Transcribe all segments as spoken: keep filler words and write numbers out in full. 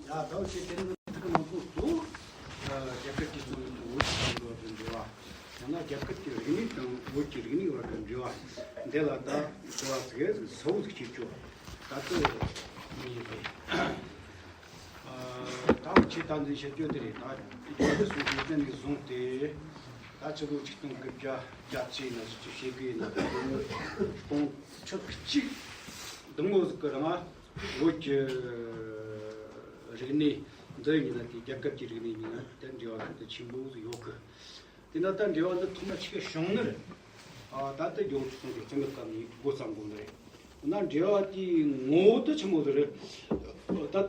ཡ། ད་ཆེ་དེ་ནི་ཐུགས་མང་པོ་གཙོ་བོ་རྒྱ་གར་གྱི་གཙོ་བོ་དང་བོད་ཀྱི་གཙོ་བོ་དང་འབྲེལ་བ། ཡང་ན་རྒྱ་གར་གྱི་རིག་གནས་དང་བོད་ཀྱི་རིག་གནས་བར་གྱི་འབྲེལ་བ་འདི་ལ་ད་གཙོ་བོ་ཟིག་གསལ་བོ་ཟིག་བྱེད་རྒྱུ་ད་ལྟ་ཡིན་པས། ད་ཆེ་ད་འཛིན་བྱེད་རྒྱུ་དེ་རེད། ད་རྒྱ་གར་སོང་དུས་ཙམ་ནས་བཟུང་སྟེ། ད་ཕྱི་ལོ་ཆིག་སྟོང་དགུ་བརྒྱ་གྱ་བརྒྱད་ཡིན་ན་ཟིག་ཅིག་བྱེད་དགོས་ཡིན་ན། སྟོང་ཕྲག་གཅིག་འདི་མོ་ཟིག་གི་རིང་བོད་ཀྱི་རིག་གནས་འདི་ཡིན་ན་དེ་རྒྱ་གར་གྱི་རིག་གནས་ཡིན་ན་དེ་འབྲེལ་བ་ཤིན་ཏུ་ཆེན་པོ་ཟིག་ཡོད་གི། དེ་ན་ད་འབྲེལ་བ་འདི་ཐོག་མ་ཆེ་བྱུང་ནི་རེད། ཨ། ད་ལྟ་རྒྱལ་བོ་ཁྲི་སྲོང་ལྡེ་བཙན་གྱི་སྐབས་ནས་འགོ་བརྩམས་དགོས་ནི་རེད། འོ་ན་འབྲེལ་བ་དེའི་ངོ་བོ་དེ་ཆི་མོ་ཟིག་རེད། ད་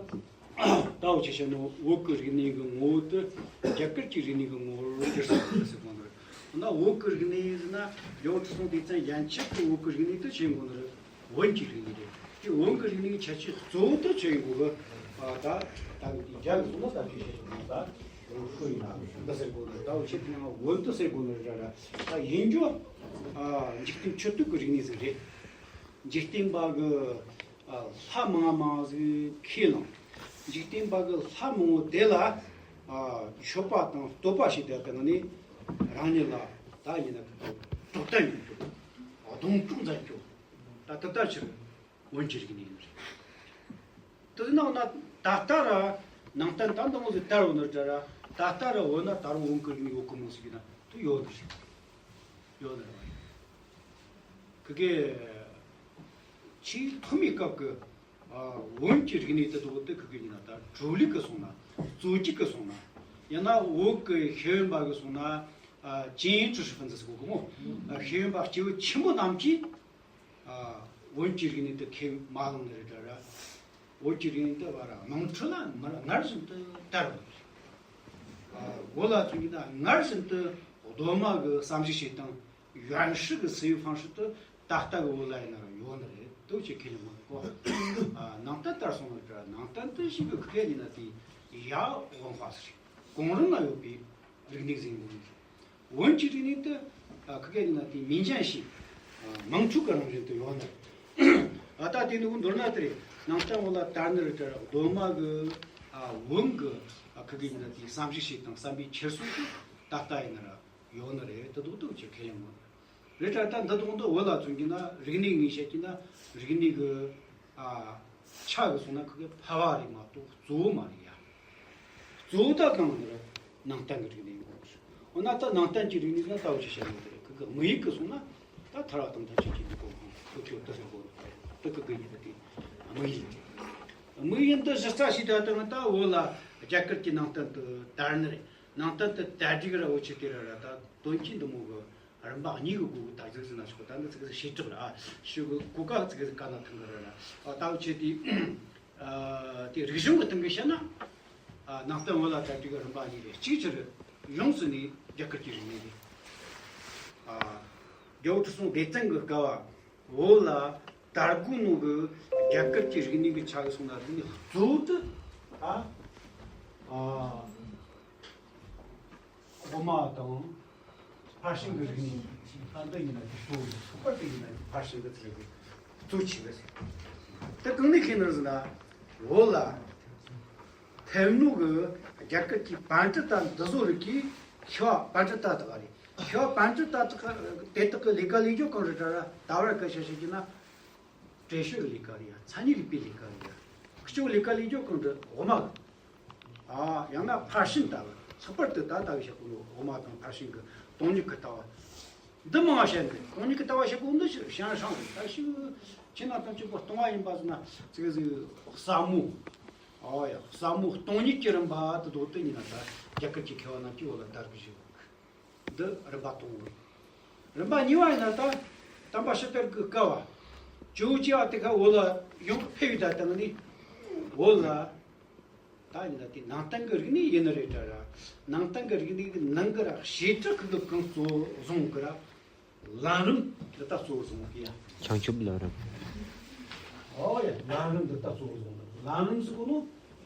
ད་འུ་ཆོས་བཤད་ནོ་བོད་ཀྱི་རིག་གནས་ཀྱི་ངོ་བོ་དེ་རྒྱ་གར་གྱི་རིག་གནས་ཀྱི་ངོ་བོར་འགྱུར་སོང་ཟེར་གོ་ནི་རེད། འོ་ན་བོད་ཀྱི་རིག་གནས་ཟེར་ན་རྒྱལ་བོ་ཁྲི་སྲོང་ལྡེ་བཙན་ཡན་ཆད་ཀྱི་བོད་ཀྱི་རིག་གནས་དེ་ཆི་ཡིན་གོ་ནི་རེད། བོན་གྱི་རིག་གནས་རེད། དེ་བོན་གྱི་རིག་གནས་ཀྱི་ཁྱད་ཆོས་གཙོ་བོ་དེ་ཆི་ཡིན་གོ་གི། ཨ། ད་ད་གི་དེ་རྒྱ་གི་སོང་ན་ད་ཆོས་བཤད་ཆོག་ན་ད་ཧྲུ་ཡིན་ན་འདི་ཟེར་གོ་ནི་རེད། ད་འུ་ཆོས་དེ་ནང་བོན་དེ་ཟེར་གོ་ནི་རེད་ར། ད་ཡིན་རྒྱུ། ཨ། འཇིག་རྟེན་མཆོད་བསྟོད་ཀྱི་རིག་གནས་ཟིག་རེད། འཇིག་རྟེན་པ་གི་ཨ་ལྷ་མང་མང་ཟིག་ཁས་བླངས། འཇིག་རྟེན་པ་གི་ལྷ་མང་བོ་དེ་ལ་ཨ་མཆོད་པ་དང་བསྟོད་པ་བྱས་ཏེ་དེ་ནས་རང་ཉིད་ལ་ད་ཡིན་ན་གྲོགས་དན་ཡོད་རྒྱུ། གདོང་གྲོགས་མཛད་རྒྱུ། ད་དེ་ལྟར་ཕྱིར་བོན་གྱི་རིག་གནས་ཡིན་རེད། དེ་ནང་ན་ད་ལྟ་ར་ནང་བསྟན་ད་འདི་མོ་ཟིག་དར་བ་ནི་འདྲ་ར། ད་ལྟ་ར་བོད་ན་དར་བོན་གྱི་རིག་གནས་ཡོད་གི་མོ་ཟིག་ཡིན་ན་དེ་ཡོད་ནི་རེད། ཡོད་ནི་རེད་བ། ཡིན། ཁི་གེ་ཆེས་ཐོག་མའི་སྐབས་ཀྱི་ཨ་བོན་གྱི་རིག་གནས་དེ་དག་དེ་ཁི་གེ་ཡིན་ན་ད་གྲོ་ལུག་གི་སོང་ན། རྩོད་རྒྱུག་གི་སོང་ན། ཡང་ན་བོད་ཀྱི་ཤེས་ཡོན་པ་གི་སོང་ན། ཨ་ཅིན་ཀྲི་ཧྲི་ཕུན་ཙི་ཟེར་གོ་གི་མོ། ཨ་ཤེས་ཡོན་པ་སྐྱེས་བུ་ཆེན་པོ་རྣམས་ཀྱིས་ཨ་བོན་གྱི་རིག་གནས་དེ་ཁས་མ་བླངས་ནི་རེད་དྲ་ར། བོད་ཀྱི་རིག་གནས་དེ་བར་དམངས་ཁྲོད་ལ་མར་སྔར་བཞིན་དུ་དར་བ་རེད། ཨ་བོད་ལ་མཚོན་གྱི་ན་སྔར་བཞིན་དུ་གདོད་མ་གི་བསམ་གཞིག་བྱེད་སྟངས། 原始的思维方式 དེ་ད་ལྟ་གི་བོད་ལ་ཡིན་ན་རང་ཡོད་ནི་རེད། དེ་ཆོས་ཁས་ལེན་མི་དགོས་གོ། ཨ་ནང་བསྟན་དར་སོང་ནི་རེད་དྲ། ནང་བསྟན་དེ་ཞིག་གི་ཁ་ཡིན་ན་དེ་ཡ་དབང་དཔའ་ཟེར། གོང་རིམ་ན་ཡོད་པའི་རིག་གནས་ཟིན་དགོས་ནི་རེད། བོན་གྱི་རིག་གནས་དེ་ཨ་ཁ་སྐད་ཡིན་ན་དེ་民间性 ཨ་དམངས་ཁྲོད་ཀྱི་རང་བཞིན་དུ་ཡོད་ནི་རེད། ཨ་ད་དེ་ནི་མདོར་ན་དེ་རེད། ནང་བསྟན་བོད་ལ་དར་ནི་རེད་དྲ་ར། གདོད་མ་གི་ཨ་བོན་གི་ཨ་ཁ་སྐད་ཡིན་ན་དེ་བསམ་གཞིག་བྱེད་སྟངས། བསམ་པའི་འཁྱེར་སོ་དེ་ད་ལྟ་ཡིན་ན་ར་ཡོད་ནི་རེད། དེ་དག་དེ་ཆོས་ཁས་ལེན་དགོས་ནི་རེད་དྲ། ད་འདི་དག་དེ་བོད་ལ་མཚོན་གྱི་ན་རིག་གནས་ངོས་བཤད་ཀྱི་ན་རིག་གནས་གི་ཨ་ཆ་གི་སོང་ན་ཁོ་གི་ཕལ་བ་རེད་མ་གཏོགས་གཙོ་བོ་མ་རེད་ཡ། གཙོ་བོ་ད་གང་ནི་རེད། ནང་བསྟན་གི་རིག་གནས་ཡིན་དགོས་རེད། འོ་ན་ད་ནང་བསྟན་གྱི་རིག་གནས་ན་ད་འུ་ཆོས་བཤད་ནི་དེ་རེད། ཁོ་གི་དམིགས་ཡུལ་གི་སོང་ན་ད་ཐར་བ་དང་ཐམས་ཅད་མཁྱེན་པའི་གོ་འཕང་ཐོབ་རྒྱུ་དེ་ཟེར་དགོས་རེད། དེ་ཁོ་གི་ཡིན་ད་དེ་དམིགས་ཡུལ་རེད། དམིགས་ཡུལ་འདི་གཞི་རྩ་ཞིག་ད་ལྟ་ང་ད་བོད་ལ་རྒྱ་གར་གྱི་ནང་བསྟན་དེ་དར་ནི་རེད། ནང་བསྟན་དེ་དར་རྒྱུ་གི་ར་འུ་ཆོས་དེ་ར་ར་ད་དོན་གྱིས་འདི་མོ་གི་རིམ་པ་གཉིས་ཀྱི་སྒོ་གི་ད་གཟིགས་ཟིན་ན་ཆོག་ད་འདི་ཚིག་གི་བྱེ་བྲག་ར་ཞུ་གི་གོ་སྐབས་ཚིག་གི་ག་ན་ཐུང་གི་ར་ར། ཨ་ད་འུ་ཆོས་དེ་ཨ་དེ་རིག་གཞུང་གི་སྟེང་གི་བཤད་ན། ཨ་ནང་བསྟན་བོད་ལ་དར་རྒྱུ་གི་རིམ་པ་གཉིས་རེད། གཅིག་ཆི་རེད། ཡོངས་སུ་ནི་རྒྱ་གར་གྱི་རིག་གནས་རེད། ཨ་རྒྱལ་བོ་ཁྲི་སྲོང་ལྡེ་བཙན་གྱི་སྐབས་བ་བོད་ལ་དར་དགོས་ནོ་གི་རྒྱ་གར་གྱི་རིག་གནས་གི་ཆ་གི་སོང་ན་རིག་གནས་གཙོ་བོ་དེ་ཨ་ཨ། དབུ་མ་དང་ཕར་ཕྱིན་གྱི་རིག་གནས་ད་འདི་ཡིན་ན་དེ་གཙོ་བོ་ཡིན། ལྷག་པར་དུ་ཡིན་ན་དེ་ཕར་ཕྱིན་གྱི་ཚུལ་གྱི་གཙོ་ཆེ་བས། དེ་གང་ནས་ཤེས་ནི་ཟེར་ན། བོད་ལ་ཕེབས་ནོ་གི་རྒྱ་གར་གྱི་པཎ་ཌི་ཏ་འདི་ཚོ་རིགས་ཀྱི་མཁས་པ། པཎ་ཌི་ཏ་དག་རེད། མཁས་པ་པཎ་ཌི་ཏ་དག་དེ་དག་གི་ལས་ཀ་ལས་རྒྱུ་གང་རེད་དྲ་ར། ད་བར་སྐད་ཆ་བཤད་རྒྱུ་ན། 哲学 གི་ལས་ཀ་རེད་ཡ། མཚན་ཉིད་རིག་པའི་ལས་ཀ་རེད་ཡ། སྤྱི་བོ་ལས་ཀ་ལས་རྒྱུ་གང་འདྲ་དབུ་མ་གི། ཨ་ཡང་ན་ཕར་ཕྱིན་ལྟ་བུ། ལྷག་པར་དུ་ད་ལྟ་བུ་བཤད་གོ་ནོ་དབུ་མ་དང་ཕར་ཕྱིན་གི་སྟོང་ཉིད་གི་ལྟ་བ། འདི་མང་བ་བཤད་འདུག་སྟོང་ཉིད་གི་ལྟ་བ་བཤད་གོ་འདི་ཞིག་ཞང་ཧྲང་རེད། ད་ཞིག་ཁྱེད་རྣམས་ཐམས་ཅད་པོ་སྟོང་བ་ཡིན་པ་ཟེར་ན་ཙི་གེ་ཟིག་ཟབ་མོ། ཨོ་ཡ། ཟབ་མོ་སྟོང་ཉིད་ཀྱི་རིམ་པ་དེ་དོ་དེ་ཉིད་ན་ད་རྒྱ་གར་གྱི་མཁས་པ་རྣམས་ཀྱིས་བོད་ལ་དར་གི་བཞུགས། འདི་རིམ་པ་དང་པོ། རིམ་པ་གཉིས་པ་ཡིན་ན་ད་དམ་པ་ཤི་ཏལ་གྱི་སྐབས་བ། ཇོ་བོ་རྗེ་ཨ་ཏི་ཤ་བོད་ལ་ཡོང་ཕེབས་ཡོད། ད་དང་ནི་བོད་ལ་ད་ཡིན་ན་དེ་ནང་བསྟན་གྱི་རིག་གནས་ཡིན་ནི་རེད་དྲ་ར། ནང་བསྟན་གྱི་རིག་གནས་ཀྱི་ནང་གི་ར་བྱེ་བྲག་གི་གང་གཙོ་བཟུང་གི་ར། ལམ་རིམ་འདི་ད་གཙོ་བོ་བཟུང་གི་ཡ། བྱང་ཆུབ་ལམ་རིམ། ཨོ་ཡ། ལམ་རིམ་འདི་ད་གཙོ་བོ་བཟུང་གི། ལམ་རིམ་ཟེར་གོ་ནོ་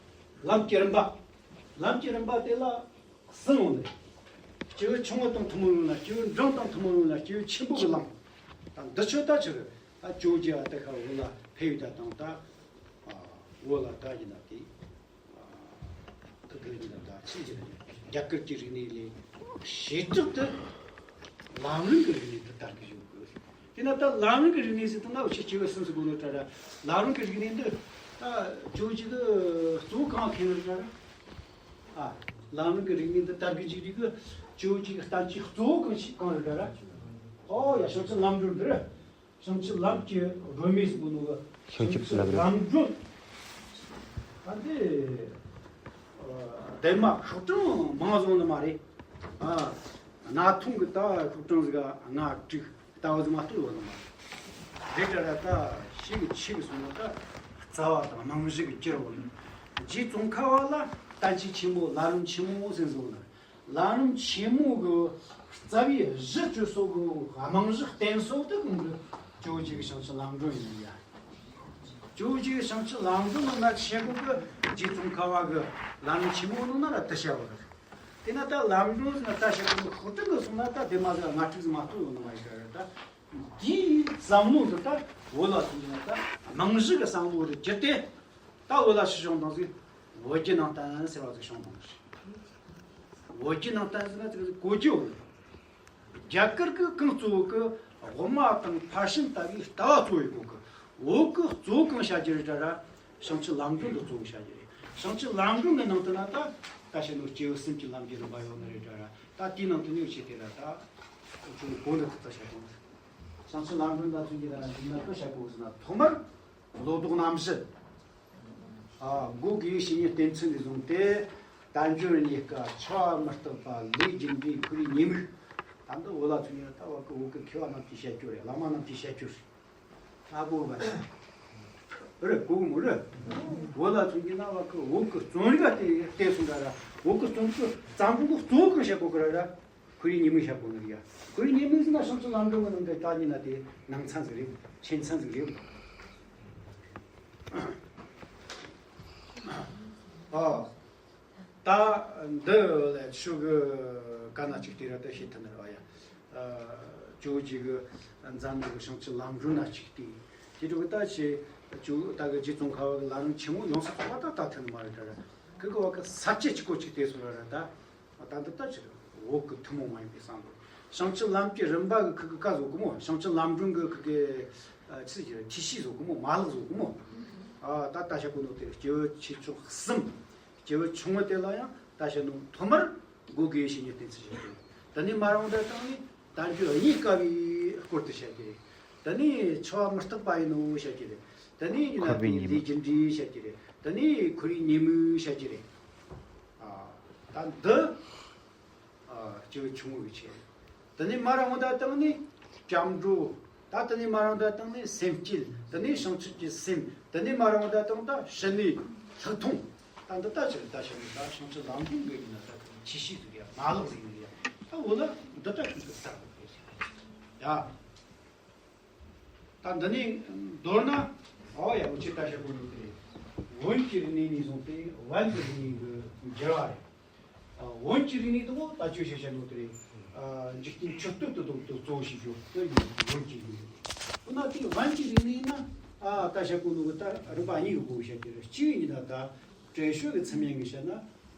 ལམ་གྱི་རིམ་པ། ལམ་གྱི་རིམ་པ་དེ་ལ་གསུམ་ཡོད་ནི་རེད། སྐྱེས་བུ་ཆུང་ངུ་དང་ཐུན་མོང་ཡོད་ན། སྐྱེས་བུ་འབྲིང་དང་ཐུན་མོང་ཡོད་ན། སྐྱེས་བུ་ཆེན་པོ་གི་ལམ། ད་འདི་ཆོ་ད་ཆི་རེད། ད་ཇོ་བོ་རྗེ་ཨ་ཏི་ཤ་བོད་ལ་ཕེབས་ཡོད་ད་དང་ད། ཨ་བོད་ལ་ད་ཡིན་ན་དེ། ཨ་ རིག་གནས་ལ་ད་ཆེས་ཆེར་རྒྱ་གར་གྱི་རིག་གནས་ལས་ཞེ་དྲག་ཏུ་ལམ་རིམ་གྱི་རིག་གནས་དེ་དར་གྱི་ཡོད་དགོས། དེ་ན་ད་ལམ་རིམ་གྱི་རིག་གནས་ཟེར་དུས་ན་འུ་ཆོས་སྐྱེས་བུ་གསུམ་ཟེར་གོ་ནོ་ད་ར། ལམ་རིམ་གྱི་རིག་གནས་འདི་ད་ཇོ་བོ་རྗེ་གི་གཙོ་བོ་གང་མཁྱེན་ནོ་ད་ར། ཨ། ལམ་རིམ་གྱི་རིག་གནས་འདི་དར་གྱི་འཇུག་རིགས་ཀྱི་ཇོ་བོ་རྗེ་གི་བསྟན་བཅོས་གཙོ་བོ་གང་ཞིག་གང་རེད་ད་ར། ཨོ་ཡ། བྱང་ཆུབ་ལམ་སྒྲོན་འདི་ར། བྱང་ཆུབ་ལམ་གྱི་སྒྲོན་མེ་ཟེར་གོ་ནོ་གི་བྱང་ཆུབ་ལམ་རིམ། ལམ་སྒྲོན། ད་འདི་ཨ་ལྡན་མ་ཤོག་གྲངས་མང་བཟོ་ནི་མ་རེད། ཨ། གནའ་ཐང་གི་ད་ཤོག་གྲངས་ཟིག་ལྔ་དྲུག་ལྟ་བུ་ཟིག་མ་གཏོགས་ཡོད་ནི་མ་རེད། རེད་ད་ར། ད་ཤེས་གི་ཆེ་གི་སོང་ན་ད་རྩ་བ་དང་རྨང་གཞི་གི་གྱུར་བ་ནི། རྗེ་ཙོང་ཁ་པ་ལ་བསྟན་བཅོས་ཆེན་མོ་ལམ་རིམ་ཆེན་མོ་ཟེར་བཟོ་ནི། ལམ་རིམ་ཆེན་མོ་གི་རྩ་བའི་གཞི་བཅུ་སོགས་ཀྱི་རྨང་གཞི་རྟེན་སོགས་དེ་ཀུན་གྱི་ཇོ་བོ་རྗེ་གི་བྱང་ཆུབ་ལམ་སྒྲོན་ཡིན་ཡ། ཇོ་བོ་རྗེ་གི་བྱང་ཆུབ་ལམ་སྒྲོན་ནི་ན་ཆེན་པོ་གི་རྗེ་ཙོང་ཁ་པ་གི་ལམ་རིམ་ཆེན་མོ་ནང་ན་ར་དེ་བཤད་པ་རེད། དེ་ན་ད་ལམ་སྒྲོན་ཟེར་ན་ད་བཤད་པ་ནི་ཤོག་གྲངས་གི་སོང་ན་ད་དེ་མ་ཟད་ལྔ་དྲུག་ཟིག་མ་གཏོགས་ཡོད་ནི་མ་ཡིན་ཀ་ར། ད་འདིའི་བསམ་བློ་འདི་ད་བོད་ལ་སོང་ན་ད་རྨང་གཞི་གི་བསམ་བློ་རུ་གྱུར་ཏེ། ད་བོད་ལ་ཕྱིར་བྱུང་དང་ཟིག་བོད་བརྒྱུད་ནང་བསྟན་ཟེར་བ་ཟིག་བྱུང་དང་ཟིག་བོད་བརྒྱུད་ནང་བསྟན་ཟེར་ན་ཟིག་གོ་རྒྱུ་བོ། རྒྱ་གར་གི་གང་གཙོ་བོ་གི་དབུ་མ་དང་ཕར་ཕྱིན་ལྟ་བུའི་ལྟ་བ་གཙོ་བོ་ཡོད་གོ་གི། བོད་གི་གཙོ་བོ་གང་བཤད་རྒྱུ་རེད་ད་ར། བྱང་ཆུབ་ལམ་སྒྲོན་དུ་གཙོ་བོ་བཤད་རྒྱུ་རེད། བྱང་ཆུབ་ལམ་སྒྲོན་གི་ནང་དུ་ན་ད་ད་བཤད་ནོ་སྐྱེས་བུ་གསུམ་གྱི་ལམ་གྱི་རིམ་པ་ཡོད་ནི་རེད་ད་ར། ད་དེའི་ནང་དུ་ནས་ཆེ་དེ་ལ་ད་ཁྱོད་གོ་འདི་ཐུབ་ད་བཤད་དང་། བྱང་ཆུབ་ལམ་སྒྲོན་ད་ཚུན་གྱི་ད་ར་འདི་ན་ད་བཤད་གོ་ཟེར་ན་ཐོག་མར་བློ་ལྡོག་རྣམ་བཞི། ཨ། སྒོ་དགེ་བའི་བཤེས་གཉེན་བསྟེན་ཚུལ་ནས་བཟུང་སྟེ། དལ་འབྱོར་རྙེད་དཀའ། འཆི་བ་མི་རྟག་པ། ལས་རྒྱུ་འབྲས། ཁོར་ཡུག་ཉེས་དམིགས། ད་འདི་བོད་ལ་མཚོན་ན་ད་བ་གི་བོད་གི་མཁས་པ་རྣམས་ཀྱིས་བཤད་རྒྱུ་རེད། བླ་མ་རྣམས་ཀྱིས་བཤད་རྒྱུ་རེད། ཨ་གོ་བ་རེད། གོ་གི་མོ་རེད། བོད་ལ་མཚོན་གྱི་ན་བ་གི་བོད་གི་རྩོམ་རིག་དེ་བལྟས་སོང་ད་ར། བོད་གི་རྩོམ་གི་བརྩམས་སྒྲུང་གི་གཙོ་བོ་གི་བཤད་གོ་གི་ར་ར། ཁོར་ཡུག་ཉེས་དམིགས་བཤད་གོ་ནི་རེད་ཡ། ཁོར་ཡུག་ཉེས་དམིགས་ཟེར་ན་བྱང་ཆུབ་ལམ་སྒྲོན་གི་ནང་གི་ད་ཉིན་ན་དེ་ནང་ཚན་ཟིག་རེད། ཆེད་ཚན་ཟིག་རེད། ཨ། ད་འདི་ལས་ཆོས་གི་ག་ན་གཅིག་དེ་ར་ད་ཤེས་ཐུབ་ནི་རེད་བ་ཡ། ཨ། ཇོ་བོ་རྗེ་གི་མཛད་འདི་གི་བྱང་ཆུབ་ལམ་སྒྲོན་ན་གཅིག་དེ། དེ་འདྲ་གི་ད་ཆེ་ཇོ་ད་གི་རྗེ་ཙོང་ཁ་པ་གི་ལམ་རིམ་ཆེན་མོ་ཡོངས་སུ་རྫོགས་པ་ད་ད་ཐུབ་ནི་མ་རེད་ད་ར། ཁི་གི་བ་གི་ས་བཅད་གཅིག་པོ་གཅིག་དེ་སོང་ར་ར་ད། ད་འདི་ལྟ་ཕྱིར་བོད་ཀྱི་ཐུན་མོང་མ་ཡིན་པའི་བསམ་བློ། བྱང་ཆུབ་ལམ་གྱི་རིམ་པ་གི་ཁུ་གི་བཀའ་བཟོ་གི་མོ། བྱང་ཆུབ་ལམ་སྒྲོན་གི་ཁུ་གི་ཨ་ཆི་ཟེར་གྱི་རེད། ཁྲིད་གཞི་བཟོ་གི་མོ། མ་ལག་བཟོ་གི་མོ། ཨ་ད་ལྟ་བཤད་གོ་ནོ་དེ་སྐྱེས་བུ་ཆེ་ཆུང་གསུམ། སྐྱེས་བུ་ཆུང་ངུ་དེ་ལ་ཡང་ད་བཤད་ནོ་ཐོག་མར་སྒོ་དགེ་བའི་བཤེས་གཉེན་བསྟེན་ཚུལ་བཤད་གི། དེ་ནས་མ་རུངས་པ་དང་ནི་དལ་འབྱོར་རྙེད་དཀའ་བའི་སྐོར་དུ་བཤད་གི་རེད། དེ་ནས་འཆི་བ་མི་རྟག་པ་ཡིན་ནོ་བཤད་གི་རེད། དེ་ནས་ཡིན་ན་ཁོར་ཡུག་ཉེས་དམིགས། ལས་རྒྱུ་འབྲས་བཤད་གི་རེད། དེ་ནས་ཁོར་ཡུག་ཉེས་དམིགས་བཤད་གི་རེད། ཨ་ད་འདི་ཨ་སྐྱེས་བུ་ཆུང་ངུ་གི་ཆེད། དེ་ནས་མ་རུངས་པ་དང་ནི་སྐྱབས་འགྲོ། ད་དེ་ནས་མ་རུངས་པ་དང་ནི་སེམས་བསྐྱེད། དེ་ནས་བྱང་ཆུབ་ཀྱི་སེམས། དེ་ནས་མ་རུངས་པ་དང་ད་ཕྱི་ནས་ལྷག་མཐོང་། ད་འདི་ལྟ་ཕྱིར་ད་ཕྱིར་ད་བྱང་ཆུབ་ལམ་སྒྲོན་གྱི་ཡིན་ན་ད་ཆོས་གཞི་ཟིག་རེད། མ་ལག་ཟིག་རེད། ད་འོ་ན་འདི་ལྟ་ཁོང་ཚོས་བསམ་དགོས་ཀྱི་ཡ། ད་འདི་ནས་མདོར་ན། ཨོ་ཡ། འུ་ཆོས་ད་བཤད་གོ་ནོ་དེ་རེད། བོན་གྱི་རིག་གནས་ནས་བཟུང་སྟེ་བན་གྱི་རིག་གནས་ཀྱི་འགྱུར་བ་རེད། ཨ། བོན་གྱི་རིག་གནས་དེ་མོ་ད་ཆོས་བཤད་བཤད་ནོ་དེ་རེད། ཨ། འཇིག་རྟེན་མཆོད་བསྟོད་དུ་བསྡོམས་ཏེ་གཙོ་བོ་ཞིག་ཡོད་དེ་ཡིན། བོན་གྱི་རིག་གནས། འོ་ན་དེ་བན་གྱི་རིག་གནས་ན། ཨ། ད་བཤད་གོ་ནོ་གི་ད་རིམ་པ་གཉིས་ཀྱི་སྒོ་བཤད་ཀྱི་རེད། གཅིག་ཡིན་ན་ད། བྲན་གཤོག་གི་ཚུལ་མིན་གྱི་བཤད་ན་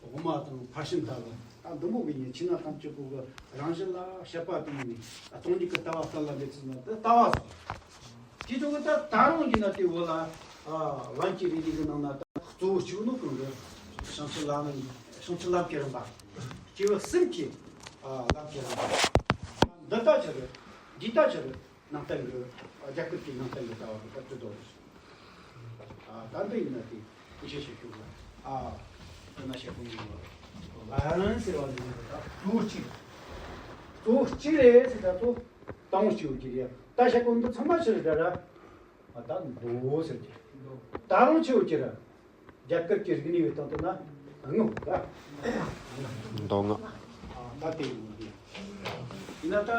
དབུ་མ་དང་ཕར་ཕྱིན་ལྟ་བུ། ད་འདི་མོ་གི་ཉིད་ཕྱི་ནང་ཐམས་ཅད་པོ་གི་རང་བཞིན་ལ་དཔྱད་པ་བཏང་ནས་སྟོང་ཉིད་ཀྱི་ལྟ་བ་གཏན་ལ་འབེབས་ཚུལ་ན་དེ་ལྟ་བ་སོགས། དེ་ཚོ་གི་ད་ད་རུང་ཡིན་ན་དེ་བོད་ལ་ཨ་བན་གྱི་རིག་གནས་ཀྱི་ནང་ན་ད་གཙོ་བོ་གཅིག་ནོ་གང་གི་བྱང་ཆུབ་ལམ། བྱང་ཆུབ་ལམ་གྱི་རིམ་པ། སྐྱེས་བུ་གསུམ་གྱི་ཨ་ལམ་གྱི་རིམ་པ། འདི་ལྟ་ཕྱིར། འདི་ལྟ་ཕྱིར། ནང་བསྟན་གྱི། རྒྱ་གར་གྱི་ནང་བསྟན་གྱི་ལྟ་བ་གི་ལྟ་གྲུབ་དོ། ཨ། ད་འདི་ཡིན་ན་དེ་དེ་ཤེས་ཤེས་ཤུགས་ལ། ཨ། དེ་ན་ཤེས་ཁུངས་ཡིན་ལ། ལན་ཟེར་བ་ནི་ད་གཙོ་བོ་གཅིག་གཙོ་བོ་གཅིག་རེད་ཟེར། ད་གཙོ་དང་པོ་གཅིག་ཡོད་ཀྱི་རེད། ད་ཤེས་ཁུངས་འདི་ཚང་མ་ཕྱིར་འདྲ་ར། ཨ། ད་མདོ་ཟེར་གྱི། ད་རུང་ཆེ་བོ་ཀྱི་ར། རྒྱ་གར་གྱི་རིག་གནས་ཡོད་སྟངས་དེ་ན་ངོ་ད། མདོ་སྔགས། ཨ། ད་དེ་ཡིན་ནོ་དེ། ཡིན་ན་ད།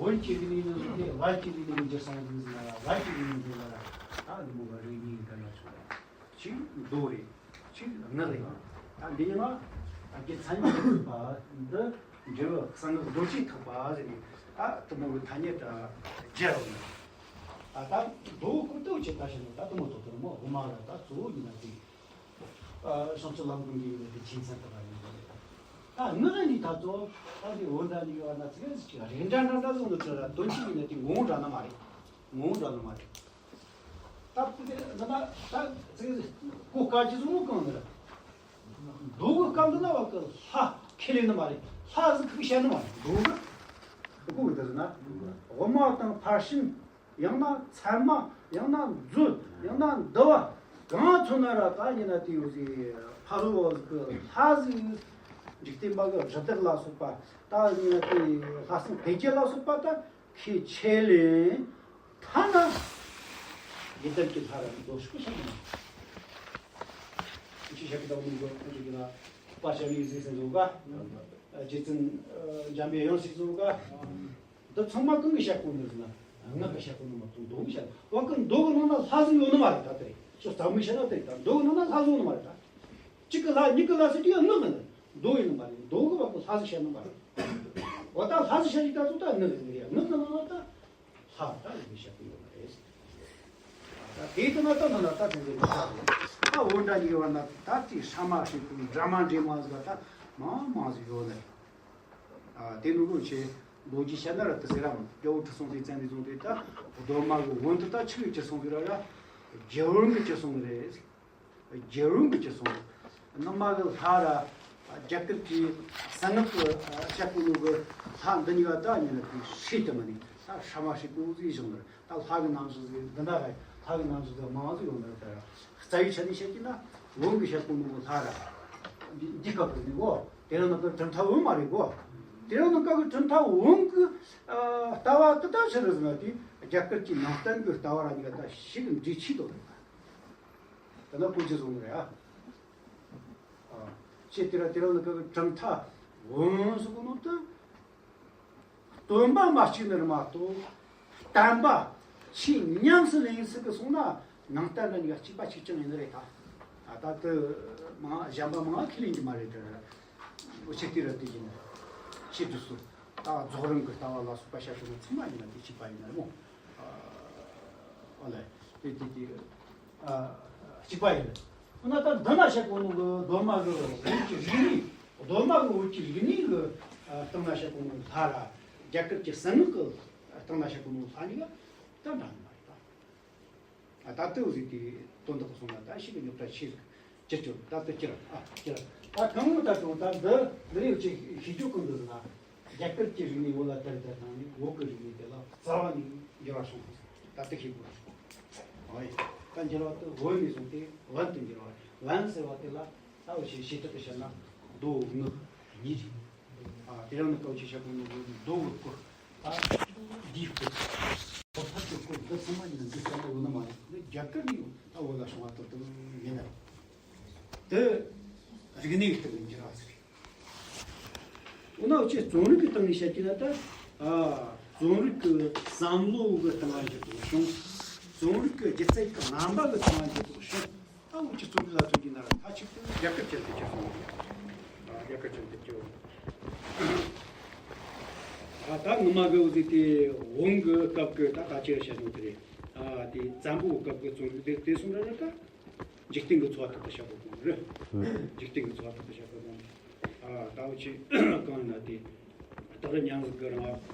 བོད་ཀྱི་རིག་གནས་ནི་དེ་བལ་གྱི་རིག་གནས་ཀྱི་རྒྱུ་སང་ཡིན་ཟེར་ན་ར། བལ་གྱི་རིག་གནས་འདི་ལ་ར། ད་འདི་མོ་བ་རིག་གནས་ག་ན་ཆོག་ར། གཅིག་མདོ་རེད། གཅིག་སྔགས་རེད། ད་འདི་ནི་མ་རྒྱུ་མཚན་ཉིད་ཐུབ་པ་འདི་འབྲས་བུ་གསང་སྔགས་རྡོ་རྗེ་ཐེག་པ་ཟེར་ནས་ད་དེ་མོ་གི་ཐ་སྙད་ད་སྦྱར་བ་ནི། ཨ། ད་མདོ་ཁུ་ཏོ་ཆེ་ད་ཞིག་ནི་ད་དེ་མོ་ཐོག་ཏུ་མོ་དབུ་མ་ལ་ད་གཙོ་བོ་ཡིན་ན་དེ། བྱང་ཆུབ་ལམ་སྒོམ་གྱི་ཡོད་པའི་ཆོས་ཚན་དག་ཡིན་པ་རེད། ད་ངག་ནི་ད་ཚོ་ད་དེ་འོ་འདྲ་ནི་ཡོད་ན་ཚིག་ཅིག་རེ་འདྲ་འདྲ་འདྲ་བཟོ་འདུག་ཚོད་ལ་དོན་གཅིག་ཡིན་ན་དེ་ངོ་བོ་འདྲ་ན་མ་རེད། ངོ་བོ་འདྲ་ན་མ་རེད། ད་དེ་ནི་ད་ཚིག་གོ་དཀའ་ཅི་བཟོ་གང་ནི་རེད། མདོ་གི་སྐབས་འདི་ན་བ་གི་ལྷ་ཁས་ལེན་ནི་མ་རེད། ལྷ་ཟིག་ཁུག་བཤད་ནི་མ་རེད། མདོ་གི་ཁུག་གི་འདི་ཟེར་ན་དབུ་མ་དང་ཕར་ཕྱིན། ཡང་ན་ཚད་མ། ཡང་ན་མཛོད། ཡང་ན་འདུལ་བ། གང་མཚོན་ན་ར་ད་ཉིན་ན་དེའི་ཟིག་ཕ་རོལ་བོ་ཟིག་གི་ལྷ་ཟིག་འཇིག་རྟེན་པ་གི་རི་དྭགས་ལ་སོགས་པ། ད་ཉིན་ན་དེའི་ལྷ་སྲིན་དེ་སྐྱེ་ལ་སོགས་པ་ད་ཁས་ཆེ་ལེན་ཐ་ན་ཡི་དམ་གྱི་ལྷ་ར་མདོ་ཤོག་བཤད་ནི་མ་ཅི་བཤད་གི་ད་འོ་མི་འགྲོ་ཁོང་ཚོ་གི་ལ་པར་བཤད་ནི་ཟིག་ཟེར་འདུག་ག་རྗེ་བཙུན་འཇམ་པའི་དབྱངས་ཤིག་འདུག་ག་འདི་ཚང་མ་གང་གི་བཤད་གོ་ནི་ཟེར་ན། ངག་གི་བཤད་གོ་ནི་མ་གཏོགས་མདོ་གི་བཤད་བ་གི་མདོ་གི་ནང་ན་ལྷ་ཟིག་ཡོད་ནི་མ་རེད་ད་དེ། ཅོ་རྩ་མི་བཤད་ན་དེ་ད་མདོ་གི་ནང་ན་ལྷ་ཟིག་ཡོད་ནི་མ་རེད་ད། གཅིག་གི་ལྷ་གཉིས་གི་ལྷ་ཟེར་དུས་ཡང་ངག་གི་ནི་མདོ་ཡིན་ནི་མ་རེད། མདོ་གི་བ་གི་ལྷ་ཟིག་བཤད་ནི་མ་རེད། འོ་ད་ལྷ་ཟིག་བཤད་ཀྱི་ད་ཚོ་ད་ངག་གི་ནི་རེད། ངག་གི་ནང་ན་ད་ལྷ་ད་ཡིན་བཤད་གི་ཡོད་མ་རེད། ད་དེ་ལྟ་ན་ད་ན་ན་ད་དེ་འདྲ་ཡོད་ད། ད་འོ་འདྲ་ཡིན་བ་ན་ད་དེ་ཧྲ་མ་ཧྲི་ཀུ་འདྲ་མ་འདྲེ་མ་ཟིག་ད་མང་མང་ཟིག་ཡོད་ནི་རེད། ཨ། དེ་ནི་ལོ་ཆེ་ལོ་རྒྱུས་བཤད་ན་ར་དེ་ཟེར་རམ། རྒྱལ་པོ་ཁྲི་སྲོང་ལྡེ་བཙན་ནས་བཟུང་སྟེ་ད་གདོད་མ་གི་བོན་དུ་ད་ཆི་གི་ཅི་སོང་གི་ར་ར། རྒྱལ་བོན་གི་ཅི་སོང་གི་རེད། རྒྱལ་བོན་གི་ཅི་སོང་། ནུ་མ་གི་ལྷ་ར་རྒྱ་གར་གྱི་གསང་སྔགས་གི་ཞབས་ཀྱི་ནོ་གི་ལྷ་འདི་གཉིས་ཀ་ད་ཉིན་ལ་དེ་ཧྲིལ་དུ་མ་ནི་ད་ཧྲ་མ་ཧྲིལ་གོ་ཟིག་བཞག་ནི་རེད། ད་ལྷ་གི་རྣམ་གཞག་ཟིག་འདི་འདྲ་རེད། ལྷ་གི་རྣམ་གཞག་ཟིག་མང་ཟིག་ཡོང་ནི་རེད། ད་ར་རྩ་བའི་ཆ་ནས་བཤད་ཀྱི་ན་བོན་གི་ཞབས་ཀྱི་ནོ་གི་ལྷ་ར་འདི་སྐབས་ཀྱི་ནི་གོ། དེ་རིང་ནངས་ཀ་གྲུབ་མཐའ་བོན་མ་རེད་གོ། དེ་རིང་ནངས་ཀ་གི་གྲུབ་མཐའ་བོན་གི་ལྟ་བ་དེ་ད་ཕྱིར་ཟིན་ན་དེ་རྒྱ་གར་གྱི་ནང་བསྟན་གི་ལྟ་བ་ར་གཉིས་ཀ་ད་ཞིག་འདྲིས་ཆེ་དོ་རེད། དེ་ན་ཀུན་གྱིས་བཟུང་རེད་ཨ། ཨ། ཅེས་དེ་ར་དེ་རིང་ནངས་ཀ་གི་གྲུབ་མཐའ་བོན་ཟེར་གོ་ནོ་དེ། སྟོན་པ་མ་གཅིག་ནི་རེད་མ་གཏོགས། བསྟན་པ་ཆོས་ཉམས་སུ་ལེན་ཟིག་གི་སོང་ན་ནང་བསྟན་ར་གཉིས་ཀ་གཅིག་པ་གཅིག་རྐྱང་ཡིན་ནི་རེད་ད། ད་ལྟ་མང་གཞན་པ་མང་ཁས་ལེན་གྱི་མ་རེད་དེ། འོ་ཆེ་དེ་ར་དེ་ཡིན། ཆེ་དུ་སུ་ད་རྫོགས་རིམ་གྱི་ལྟ་བ་ལ་སོགས་པ་བཤད་དོ་ན་ཚང་མ་ཡིན་ན་དེ་གཅིག་པ་ཡིན་ན་རེད་མོ། ཨ་ལེ། དེ་དེ་དེ་ཨ་གཅིག་པ་ཡིན། འོ་ན་ད་འདི་ན་བཤད་གོ་ནོ་གི་གདོད་མ་གི་བོད་ཀྱི་རིག་གནས། གདོད་མ་གི་བོད་ཀྱི་རིག་གནས་གི་སྟེང་ན་བཤད་གོ་ནོ་ལྷ་ར་རྒྱ་གར་གྱི་གསང་སྔགས་གི་སྟེང་ན་བཤད་གོ་ནོ་ལྷ་གཉིས་ཀ་ད་འདྲ་ནི་མ་རེད་ད། ཨ་ད་ལྟ་འོ་ཟིག་དེ་དོན་དག་གི་སོང་ན་ད་ཤི་གི་རྙོག་དྲ་ཆེ་ཟིག་ཅི་ཅོ་ད་ལྟ་ཅི་ར་ཨ་ཅི་ར་ད་གང་མོ་ད་ཅོ་ད་འདི་འདི་ཡོད་ཅིག་ཤི་རྒྱུ་ཀུན་འདི་ཟིག་ན་རྒྱ་གར་གྱི་རིག་གནས་བོད་ལ་དར་དར་བཏང་ནས་བོད་ཀྱི་རིག་གནས་དེ་ལ་རྩ་བ་ནས་འགྱུར་བ་སོང་ཟིག་ད་ལྟ་ཤི་དགོས་ཟིག་ཨོ་ཡ་ད་འགྱུར་བ་དེ་བོད་ནས་བཟུང་སྟེ་བོན་དུ་འགྱུར་བ་བོན་ཟེར་བ་དེ་ལ་ད་འོ་ཞེ་ཞེ་དྲག་གི་བཤད་ན་མདོ་སྔགས་གཉིས་རེད། ཨ་དེ་རིང་ནི་ཀའོ་ཆི་ཤ་ཀུན་ནི་མདོ་གི་སྐོར། ཨ་འདིའི་སྐོར། ཐོབ་ཐབས་ཀྱི་སྐོར་འདི་ཚང་མ་ཡིན་ན་འདི་ལྟ་ན་ཡོད་ནི་མ་རེད། འདི་རྒྱ་གར་ནས་ཡོང་ད་བོད་ལ་བྱུང་བ་ཏོག་ཏོག་ཡིན་ན། དེ་རིག་གནས་ཀྱི་སྟེང་ནས་འགྱུར་བ་ཟེར། འོ་ན་འུ་ཆོས་རྩོམ་རིག་གི་སྟེང་ནས་བཤད་ཀྱི་ན་ད། ཨ་རྩོམ་རིག་གི་བསམ་བློ་གི་སྟེང་ལ་འགྱུར་ལྡོག་བྱུང་། རྩོམ་རིག་གི་སྒྱུ་རྩལ་གྱི་རྣམ་པ་གི་སྟེང་ལ་འགྱུར་ལྡོག་བྱུང་། ད་འུ་ཆོས་རྩོམ་རིག་ལ་མཚོན་གྱི་ན་ར་མཐའ་གཅིག་ཏུ་རྒྱ་གར་ཅན་དུ་གྱུར་སོང་། ཨ་རྒྱ་གར་ཅན་དུ་གྱུར། ཨ་ད་ངོ་མ་གི་འོ་ཟིག་དེ་བོན་གི་སྐབས་ཀྱི་ད་ད་ཅི་ར་བཤད་ནོ་དེ་རེད། ཨ་དེ་བཙན་པོའི་སྐབས་ཀྱི་རྩོམ་རིག་དེ་དེ་གསུམ་ར་ར་ད་འཇིག་རྟེན་གྱི་འཚོ་བ་ཐོག་ཏུ་བཤད་དགོས་གོ་རེད། འཇིག་རྟེན་གྱི་འཚོ་བ་ཐོག་ཏུ་བཤད་དགོས་གོ་ཨ་ད་འུ་ཆོས་གང་ཡིན་ན་དེ། སྟག་རི་མྱང་གི་རང་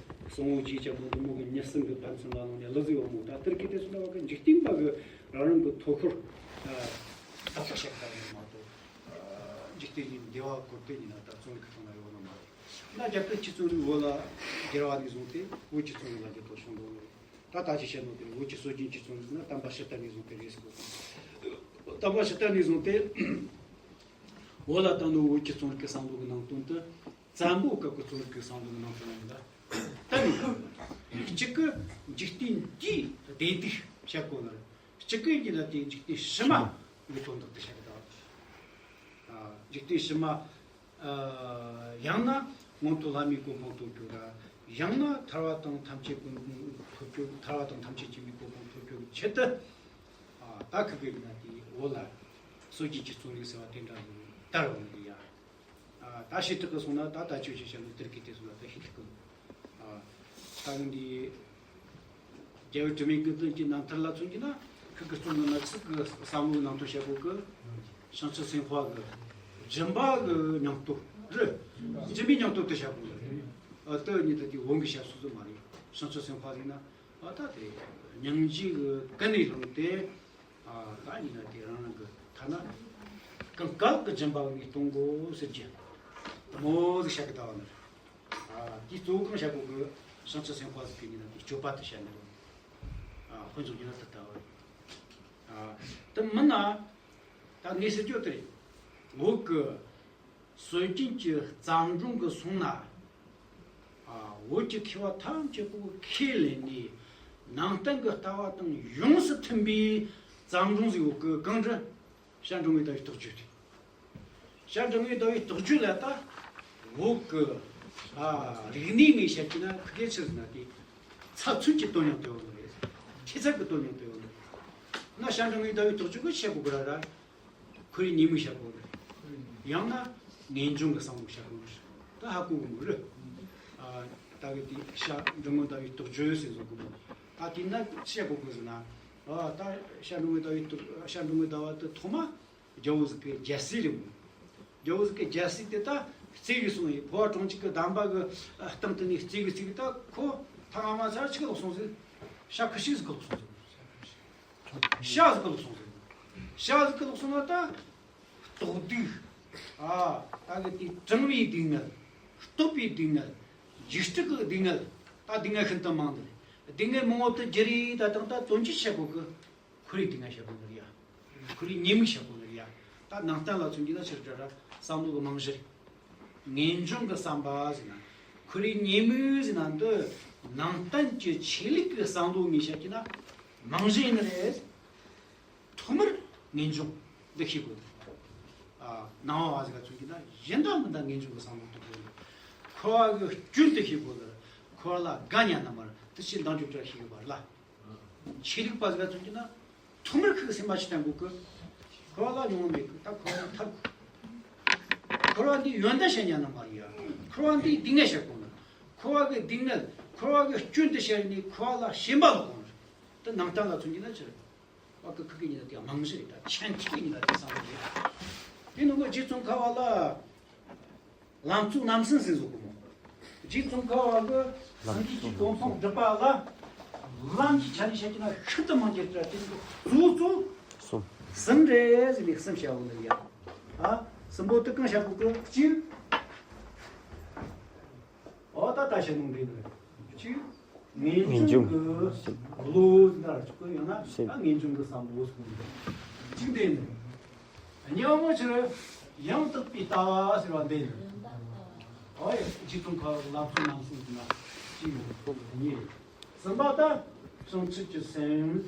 གསང་བའི་རྗེས་ཀྱི་བུ་མོ་གི་མྱི་གསུམ་གི་ཕན་ཚུན་ལ་ལོང་ནས་གླུ་ཟིག་འོ་མོ་ད་དེར་གི་དེ་ཚོ་ལ་བ་གི་འཇིག་རྟེན་པ་གི་རང་རང་གི་ཐོ་ཤོར་ད་ལྟ་བཤད་པ་ཡིན་མ་གཏོགས། འཇིག་རྟེན་གྱི་བདེ་བ་བཀོད་དེ་ཡིན་ན་ད་རྩོམ་རིག་གི་སྟེང་ན་ཡོད་ནི་མ་རེད། ད་རྒྱ་གར་གྱི་རྩོམ་རིག་བོད་ལ་བསྒྱུར་བ་ནས་བཟུང་སྟེ་བོད་ཀྱི་རྩོམ་རིག་ལ་འགྱུར་ལྡོག་བྱུང་འདུག་ད་ད་ཅི་བཤད་ནོ་དེ་བོད་ཀྱི་སྲོལ་རྒྱུན་གྱི་རྩོམ་རིག་ན་དམ་པ་ཤི་ཏ་ནས་བཟུང་སྟེ་རེད་ཟེར་གོ། དམ་པ་ཤི་ཏ་ནས་བཟུང་སྟེ་བོད་ལ་བཏང་ནོ་བོད་ཀྱི་རྩོམ་རིག་གི་བསམ་བློ་གི་ནང་དོན་དེ། བཙན་པོའི་སྐབས་ཀྱི་རྩོམ་རིག་གི་བསམ་བློ་གི་ནང་དོན་ཡིན་ལ། གཏན་ནས་མེད། གཅིག་གི་འཇིག་རྟེན་འདིའི་བདེ་སྡུག་བཤད་དགོས་ན། གཅིག་གི་ཡིན་ན་དེ་འཇིག་རྟེན་ཕྱི་མ་གི་དོན་དག་དེ་བཤད་གི་ད། ཨ་འཇིག་རྟེན་ཕྱི་མ། ཨ་ཡང་ན་མངོན་མཐོ་ལྷ་མིའི་གོ་འཕང་ཐོབ་རྒྱུ་ར། ཡང་ན་ཐར་པ་དང་ཐམས་ཅད་གོ་འཕང་ཐོབ་རྒྱུ། ཐར་པ་དང་ཐམས་ཅད་མཁྱེན་པའི་གོ་འཕང་ཐོབ་རྒྱུ་ཆེད་དུ། ཨ་ད་ཁི་གི་ཡིན་ན་དེ་བོད་ལ་སྲོལ་རྒྱུན་གྱི་རྩོམ་རིག་ཟེར་བ་དེ་འདྲ་ཟིག་དར་བ་འདི་ཡ། ཨ་ད་ཞེ་དྲག་གི་སོང་ན་ད་ད་ཅོ་ཞེས་བཤད་ནོ་དེར་གི་དེ་སོང་ན་ད་ཞེ་དྲག་གི། ཨ་ད་གི་འདི་རྒྱལ་བའི་དྲི་མེད་ཀྱི་དོན་གྱི་རྣམ་ཐར་ལ་མཚོན་གྱི་ན་ཁི་གི་རྩོམ་ནང་ན་ཚིག་གི་བསམ་བློའི་ནང་དོན་བཤད་གོ་གི། བྱང་ཆུབ་སེམས་དཔའ་གི་སྦྱིན་པ་གི་སྙིང་སྟོབས་རེད། སྦྱིན་པའི་སྙིང་སྟོབས་དེ་བཤད་དགོས་རེད། ཨ་དེ་ཉིད་དུ་དེ་བོན་གྱི་བཤད་སྲོལ་ཟིག་མ་རེད། བྱང་ཆུབ་སེམས་དཔའ་ཟེར་ན་ཨ་ད་དེ་སྙིང་རྗེ་གི་ཀུན་ནས་བསླངས་ཏེ། ཨ་ད་ཉིད་ན་དེ་རང་རང་གི་ཐ་ན་གང་སྐབས་ཀྱི་སྦྱིན་པ་ངས་གཏོང་དགོས་ཟེར་གྱི་དེ་མོ་ཟིག་བཤད་གི་ད་བ་ནི་རེད། ཨ་དེ་གཙོ་བོ་གང་བཤད་དགོས་གི། བྱང་ཆུབ་སེམས་དཔའ་ཟིག་གི་ཉིད་ན་དེ་སྤྱོད་པ་དེ་བཤད་ནི་རེད། ཨ་དཔེ་མཚོན་གྱི་ན་དེ་ལྟ་བུ་རེད། ཨ་དེ་མིན་ན་ད་ངས་ཟེར་རྒྱུ་དེ་རེད། བོད་ཀྱི་སྲོལ་རྒྱུན་གྱི་བརྩམས་སྒྲུང་གི་གསུང་ན། ཨ་བོད་ཀྱི་མཁས་པ་ཐམས་ཅད་པོ་ཁས་ལེན་ནས་ནང་བསྟན་གྱི་ལྟ་བ་དང་ཡོངས་སུ་མཐུན་པའི་བརྩམས་སྒྲུང་ཟིག་ཡོད་གི། གང་རེད། བཤད་སྒྲུབ་ངག་ཟླ་བའི་རྟོགས་བརྗོད་དེ། བཤད་སྒྲུབ་ངག་ཟླ་བའི་རྟོགས་བརྗོད་ལ་ད་བོད་ཀྱི་ཨ་རིག་གནས་ངོས་བཤད་ཀྱི་ན་ཁི་གེ་ཆི་ཟེར་ན་དེ་ཚབ་མཚོན་གྱི་དོན་སྙིང་དུ་ཡོད་ནི་རེད། ཁྱད་མཚར་གྱི་དོན་སྙིང་དུ་ཡོད་ནི་རེད། ན་བཤད་སྒྲུབ་ངག་ཟླ་བའི་རྟོགས་བརྗོད་ཀྱི་བཤད་དགོས་གི་ར་ར། ཁོར་ཡུག་ཉེས་དམིགས་བཤད་དགོས་རེད། ཡང་ན་ངེས་འབྱུང་གི་བསམ་བློ་བཤད་དགོས་རེད། ད་ཧ་གོ་གི་མོ་རེད། ཨ་ད་གི་དེ་བཤད་སྒྲུབ་ངག་ཟླ་བའི་རྟོགས་བརྗོད་ཟེར་བཟོ་གི་མོ། ད་དེ་ན་བཤད་དགོས་གི་ཟེར་ན། ཨ་ད་བཤད་སྒྲུབ་ངག་ཟླ་བའི་རྟོགས་བཤད་སྒྲུབ་ངག་ཟླ་བ་དེ་ཐོག་མ་རྒྱལ་པོ་ཟིག་གི་རྒྱལ་སྲིད་རེད་མོ། རྒྱལ་པོ་ཟིག་གི་རྒྱལ་སྲིད་དེ་ད་བརྩིགས་གི་སོང་ཡི། འཕོ་བ་གྲོང་ཁྱེར་གི་གདམས་པ་གི་སྟེང་དུ་ནས་བརྩིགས་གི་བརྩིགས་གི། ད་ཁོ་ཐ་མ་མ་ཚར་ཆི་གི་ལོག་སོང་ཟིག་བྱ་ཁུ་ཤི་ཟིག་གི་ལོག་སོང་ཟིག་བྱ་ཟིག་གི་ལོག་སོང་ཟིག་བྱ་ཟིག་གི་ལོག་སོང་ན་ད་ལྟོགས་སྡུག་ཨ་ད་གི་དེ་གྲང་བའི་སྡུག་བསྔལ། ལྟོགས་པའི་སྡུག་བསྔལ། འཇིགས་སྐྲག་གི་སྡུག་བསྔལ། ད་སྡུག་བསྔལ་ཤིན་ཏུ་མང་ནི་རེད། སྡུག་བསྔལ་མང་བོ་དེ་བརྗེ་རེས་ད་དང་ད་དོན་ཅི་བཤད་དགོས་གི། ཁོར་ཡུག་སྡུག་བསྔལ་བཤད་དགོས་ནི་རེད་ཡ། ཁོར་ཡུག་ཉེས་དམིགས་བཤད་དགོས་ནི་རེད་ཡ། ད་ནང་བསྟན་ལ་མཚོན་གྱི་ན་ཕྱིར་དྲ་ར་བསམ་བློ་གི་རྨང་གཞི་རེད། ངེས་འབྱུང་གི་བསམ་པ་ཟེར་ན། ཁོར་ཡུག་ཉེས་དམིགས་ཟེར་ན་འདི་ནང་བསྟན་གྱི་ཆོས་ལུགས་ཀྱི་བསམ་བློ་ངོས་བཤད་ཀྱི་ན་རྨང་གཞི་ཡིན་ནི་རེད། ཐོག་མར་ངེས་འབྱུང་འདི་ཤེས་དགོས། ཨ་ནང་པ་བ་ཟེར་ག་མཚོན་གྱི་ན་ཡིན་ད་མིན་ད་ངེས་འབྱུང་གི་བསམ་བློ་གཏོང་དགོས། འཁོར་བ་གི་སྐྱོན་དེ་ཤེས་དགོས། འཁོར་བ་ལ་དགའ་ཉན་ན་མར་དེ་ཕྱིར་འདང་རྒྱུ་བྱ་ཤེས་དགོས་པ་ལ། ཆོས་ལུགས་པ་ཟིག་ལ་མཚོན་གྱི་ན་ཐོག་མར་ཁོའི་སེམས་པ་ཞིག་བསྟན་དགོས་ཀི། འཁོར་བ་ལ་མྱོང་བ་མེད་ཀི། ད་འཁོར་བ་ལ་ཐར་དགོས། འཁོར་བ་འདི་ཡོན་ཏན་བཤད་ཉན་ན་མ་རེད་ཡ། འཁོར་བ་འདིའི་སྡུག་བསྔལ་བཤད་དགོས་ན། འཁོར་བ་གི་སྡུག་བསྔལ་འཁོར་བ་གི་སྐྱོན་དེ་བཤད་ནས་འཁོར་བ་ལ་ཞེན་པ་ལོག་དགོས་ན། དེ་ནང་བསྟན་ལ་མཚོན་གྱི་ན་ཕྱིར་བ་ཀི་ཁི་གི་ཉིད་ལ་དེ་རྨང་གཞི་རེད། ད་ཆེན་ཁི་གི་ཉིད་ལ་དེ་བསམ་བློ་རེད། དེ་ནང་གི་རྗེ་ཙོང་ཁ་པ་ལ། ལམ་གཙོ་རྣམ་གསུམ་ཟེར་བཟོ་གི་མོ། རྗེ་ཙོང་ཁ་པ་གི་སངས་རྒྱས་ཀྱི་གོ་འཕང་སྒྲུབ་པ་ལ་ལམ་གྱི་ཆ་ནས་བཤད་ཀྱི་ན་ཤིན་ཏུ་མང་རྒྱུ་རེད། དེ་ནི་གཙོ་བོ་གཙོ་གསུམ་གསུམ་རེད་ཟེར་ནས་གསུམ་བཤད་འོང་ནི་ཡ། ཨ་གསུམ་པོ་དེ་གང་བཤད་དགོས་གི། གཅིག་ཨོ་ད་ད་བཤད་ནོ་འདི་ནི་གཅིག་ངེས་འབྱུང་གི་བློ་ཟེར་ན་ཆོག་གི། ཡང་ན་ད་ངེས་འབྱུང་གི་བསམ་བློ་ཟེར་གི། གཅིག་འདི་ནི། གཉིས་པ་ཕྱིར་ཡང་དག་པའི་ལྟ་བ་ཟེར་བ་འདི་ནི། ཨོ་ཡ་རྗེ་ཙོང་ཁ་པ་ལམ་གཙོ་རྣམ་གསུམ་ཟེར་ན་གཅིག་ཡོད། གཉིས། གསུམ་པ་ད་བྱང་ཆུབ་ཀྱི་སེམས།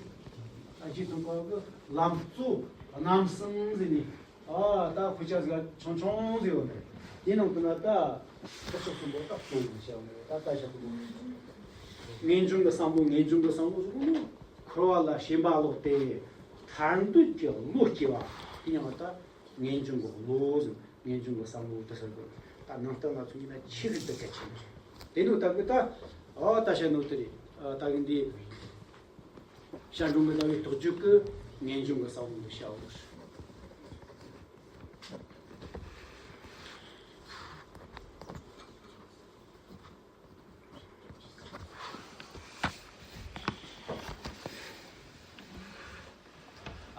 རྗེ་ཙོང་ཁ་པ་གི་ལམ་གཙོ་རྣམ་གསུམ་ཟེར་ནས། ཨ་ད་དཔེ་ཆ་ཟིག་ཆུང་ཆུང་ཟིག་ཡོད་ནི། དེའི་ནང་དུ་ན་ད་ཁ་ཕྱོགས་གསུམ་པོ་ད་གཙོ་བོ་བྱ་བ་ནི་ད་ལྟ་བྱ་བ་ནི། ངེས་འབྱུང་གི་བསམ་བློ། ངེས་འབྱུང་གི་བསམ་བློ་ཟེར་གོ་ནོ། འཁོར་བ་ལ་ཞེན་པ་ལོག་སྟེ་ཐར་འདོད་ཀྱི་བློ་སྐྱེ་བ། དེ་ཡང་ད་ངེས་འབྱུང་གི་བློ་ཟེར། ངེས་འབྱུང་གི་བསམ་བློ་དེ་ཟེར་གོ། ད་ནང་བསྟན་ལ་མཚོན་གྱི་ན་ཆེས་གི་དེ་གལ་ཆེ་ནི་རེད། དེ་ནི་ད་གི་ད་ཨ་ད་བཤད་ནོ་དེ་རེད། ཨ་ད་གི་འདི། བཤད་སྒྲུབ་ངག་ཟླ་བའི་རྟོགས་བརྗོད་ཀྱི་ངེས་འབྱུང་གི་བསམ་བློ་འདི་བཤད་འོ།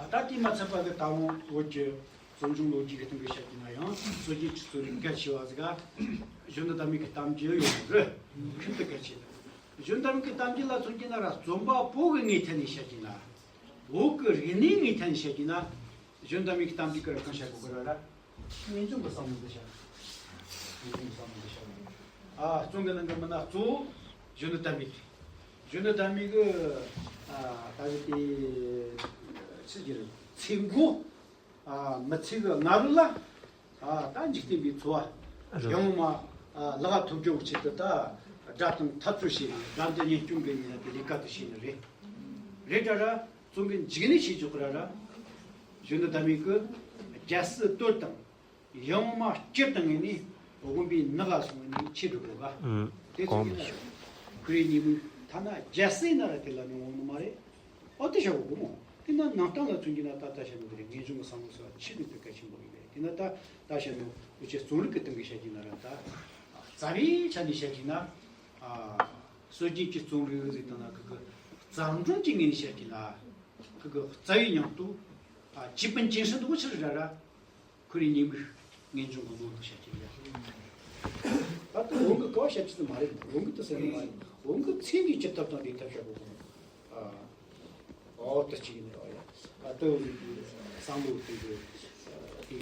ཨ་ད་དེ་མ་ཚད་པ་གི་ད་འོང་བོད་ཀྱི་རྩོམ་བྱུང་ལོ་རྒྱུས་ཀྱི་སྟེང་གི་བཤད་ཀྱི་ན་ཡང་སྲོལ་རྒྱུན་གྱི་རྩོམ་རིག་གལ་ཆེ་བ་ཟིག་ག་གཞོན་ནུ་ཟླ་མེད་ཀྱི་གཏམ་རྒྱུད་ཡོད་རེད། ཤིན་ཏུ་གལ་ཆེ། གཞོན་ནུ་ཟླ་མེད་ཀྱི་གཏམ་རྒྱུད་ལ་མཚོན་གྱི་ན་ར་རྩོམ་པ་པོ་གི་ངོས་ཐད་ནས་བཤད་ཀྱི་ན། བོད་ཀྱི་རིག་གནས་ངོས་ཐད་ནས་བཤད་ཀྱི་ན། གཞོན་ནུ་ཟླ་མེད་ཀྱི་གཏམ་རྒྱུད་ཀྱི་ར་གང་བཤད་དགོས་གི་ར་ར། ངེས་འབྱུང་གི་བསམ་བློ་འདི་བཤད། ངེས་འབྱུང་གི་བསམ་བློ་འདི་བཤད། ཨ་རྩོམ་གྱི་ནང་གི་མི་སྣ་གཙོ་བོ་གཞོན་ནུ་ཟླ་མེད་རེད། གཞོན་ནུ་ཟླ་མེད་ཀྱི་ཨ་ད་གི་དེ་ཕྱི་རྒྱུ་རེད། ཚེ་འགོ་ཨ་མི་ཚེ་གི་སྔ་རོལ་ལ་ཨ་ད་འཇིག་རྟེན་པའི་འཚོ་བ་ཡང་མ་ཨ་ལག་ཐོབ་རྒྱུ་ཆེད་དུ་ད་དགྲ་དང་འཐབ་རྩོད་བྱས་ནས་དགྲ་འདུལ་གཉེན་སྐྱོང་གི་ཡིན་ན་དེ་ལས་ཀ་དེ་བྱས་ནི་རེད། རེད་ད་ར། རྩོམ་གྱི་འཇིག་ནས་ཤེས་ཆོག་གི་ར་ར། གཞོན་ནུ་ཟླ་མེད་ཀྱི་རྒྱལ་སྲིད་གཏོར་དང་ཡང་མ་སྤྱིར་བཏང་ངེས་ནས་དབོན་པོའི་ནགས་ལ་སོང་ནས་ཆོས་སྒྲུབ་དགོས་ག་ཨུམ། དེ་ཚོ་གོང་ཡིན་ན་མི་ཤོག་ཁོར་ཡུག་ཉེས་དམིགས་ཐ་ན་རྒྱལ་སྲིད་ན་ར་དེ་ལ་མི་འོང་ནི་མ་རེད། ཨོ་དེ་བྱ་དགོས་གོ་མོ། ཡིན་ན་ནང་བསྟན་ལ་མཚོན་གྱི་ན་ད་ལྟ་བཤད་ནོ་དེ་རེད། ངེས་འབྱུང་གི་བསམ་བློ་ཟེར་བ་ཆེས་དེ་དེ་གལ་ཆེན་པོ་ཡིན་པས། དེ་ན་ད་ད་བཤད་ནོ་འུ་ཆོས་རྩོམ་རིག་གི་སྟེང་གི་བཤད་ཀྱི་ན་ར། ད་རྩ་བའི་ཆ་ནས་བཤད་ཀྱི་ན། ཨ། སྲོལ་རྒྱུན་གྱི་རྩོམ་རིག་ཟེར་དང་ན་ཁུ་གི་བརྩམས་སྒྲུང་གི་ངོས་ནས་བཤད་ཀྱི་ན། ཁུ་གི་རྩ་བའི་སྙིང་སྟོབས། ཨ། 基本精神 འདུག་ཕྱིར་ར་ར། ཁོ་རའི་སྙིང་པོ་ངེས་འབྱུང་གི་ལོ་དུ་བཤད་ཀྱི་ཡ། ད་ལྟ་འོང་གི་ཀ་བ་བཤད་ཀྱི་མ་རེད། འོང་གི་དུ་ཟེར་ནི་མ་རེད། འོང་གི་ཚེ་འདིའི་སྐྱིད་ཐབས་དང་བདེ་ཐབས་བཤད་དགོས་གི། ཨ། འོ་ད་ཅིག་ཡིན་ནི་རེད་ཡ། ཨ། ད་འོང་གི་བསམ་བློ་དེ་གི་དེ་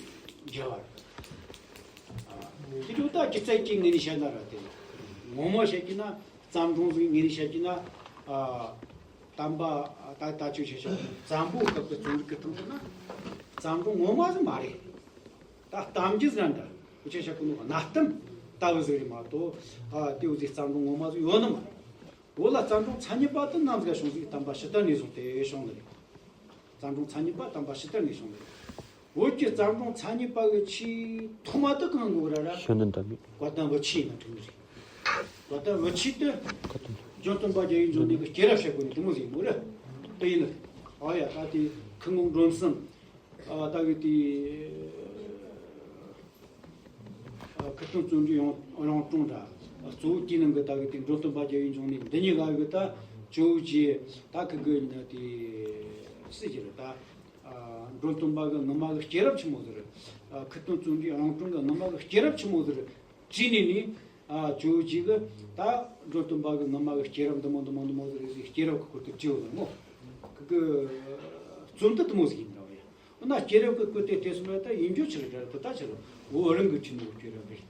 འགྱུར་བ་རེད། ཨ། དེ་ཚོ་ད་སྒྱུ་རྩལ་གྱི་ངོས་ནས་བཤད་ན་ར། དེ་ངོ་མ་བཤད་ཀྱི་ན་བརྩམས་སྒྲུང་ཟིག་ངོས་ནས་བཤད་ཀྱི་ན། ཨ། དམ་པ་ད་ལྟ་ཆོས་བཤད་བཤད་བཙན་པོའི་སྐབས་ཀྱི་རྩོམ་རིག་གི་སྟེང་དུ་ན་བརྩམས་སྒྲུང་ངོ་མ་ཟིག་མ་རེད། ད་གཏམ་རྒྱུད་ཟིག་ར་འདྲ། འུ་ཆོས་བཤད་གོ་ནོ་གནའ་གཏམ་ལྟ་བུ་ཟིག་རེད་མ་གཏོགས། ཨ། དེའུ་ཟིག་བརྩམས་སྒྲུང་ངོ་མ་ཟིག་ཡོད་ནི་མ་རེད། བོད་ལ་བརྩམས་སྒྲུང་མཚན་ཉིད་པ་དེ་ནམ་ཟིག་བྱུང་ཟིག་དམ་པ་ཕྱི་དར་ནས་བཟུང་སྟེ་བྱུང་ནི་རེད། བརྩམས་སྒྲུང་མཚན་ཉིད་པ་དམ་པ་ཕྱི་དར་ནས་བྱུང་ནི་རེད། བོད་ཀྱི་བརྩམས་སྒྲུང་མཚན་ཉིད་པ་གི་ཆེས་ཐོག་མ་དེ་གང་དགོས་ར་ར། ཤོད་ན་འདྲ་མེད། དགའ་ལྡན་བུ་ཆེ་ཡིན་ན་འགྲིག་ནི་རེད། དགའ་ལྡན་བུ་ཆེ་དེ་ཁ་ཏོན། འཇམ་སྟོན་པ་རྒྱལ་བའི་འབྱུང་གནས་ཀྱི་སྐྱེས་རབས་བཤད་དགོས་ནི་དེ་མོ་ཟིག་ཡིན་ནོ་རེད། དེ་ཡིན་ནི་རེད། ཨ་ཡ། ད་དེ་ཁུ་ངོ་འབྲོམ་སྲིན། ཨ། ད་གི་དེ། ཨ། ཁུ་སྟོན་བརྩོན་འགྲུས་གཡུང་དྲུང་འདྲ། གཙོ་བོ་དེའི་ནང་གི་ད་གི་དེ་འཇམ་སྟོན་པ་རྒྱལ་བའི་འབྱུང་གནས་འདི་གཉིས་ཀ་གི་ད་ཇོ་བོ་རྗེ་ད་ཁུ་གི་ན་དེ་སྲིད་ཀྱི་རེད་ད། ཨ། འཇམ་སྟོན་པ་གི་ངོ་མ་གི་སྐྱེས་རབས་ཆི་མོ་ཟིག་རེད། ཨ། ཁུ་སྟོན་བརྩོན་འགྲུས་གཡུང་དྲུང་གི་ངོ་མ་གི་སྐྱེས་རབས་ཆི་མོ་ཟིག་རེད། བྲིས་ནས་ནི། ཨ། ཇོ་བོ་རྗེ་གི་ད་འཇམ་སྟོན་པ་གི་ངོ་མ་གི་སྐྱེས་རབས་འདི་མོ་འདི་མོ་འདི་མོ་ཟིག་རེད་ཟེར། སྐྱེས་རབས་གི་སྐོར་དུ་བྲིས་ཡོད་ནོ། ཁུ་གི་རྩོམ་འདི་འདི་མོ་ཟིག་ཡིན་འདྲ་བ་ཡ། འོ་ན་སྐྱེས་རབས་ཀྱི་སྐུ་དེ་དེ་སོང་བས་ད་ཡིན་རྒྱུ་ཆི་རེད་ཟེར་ད་ཆི་རེད། བོད་རང་གི་ཆི་མོ་སྐྱེས་རབས་རེད།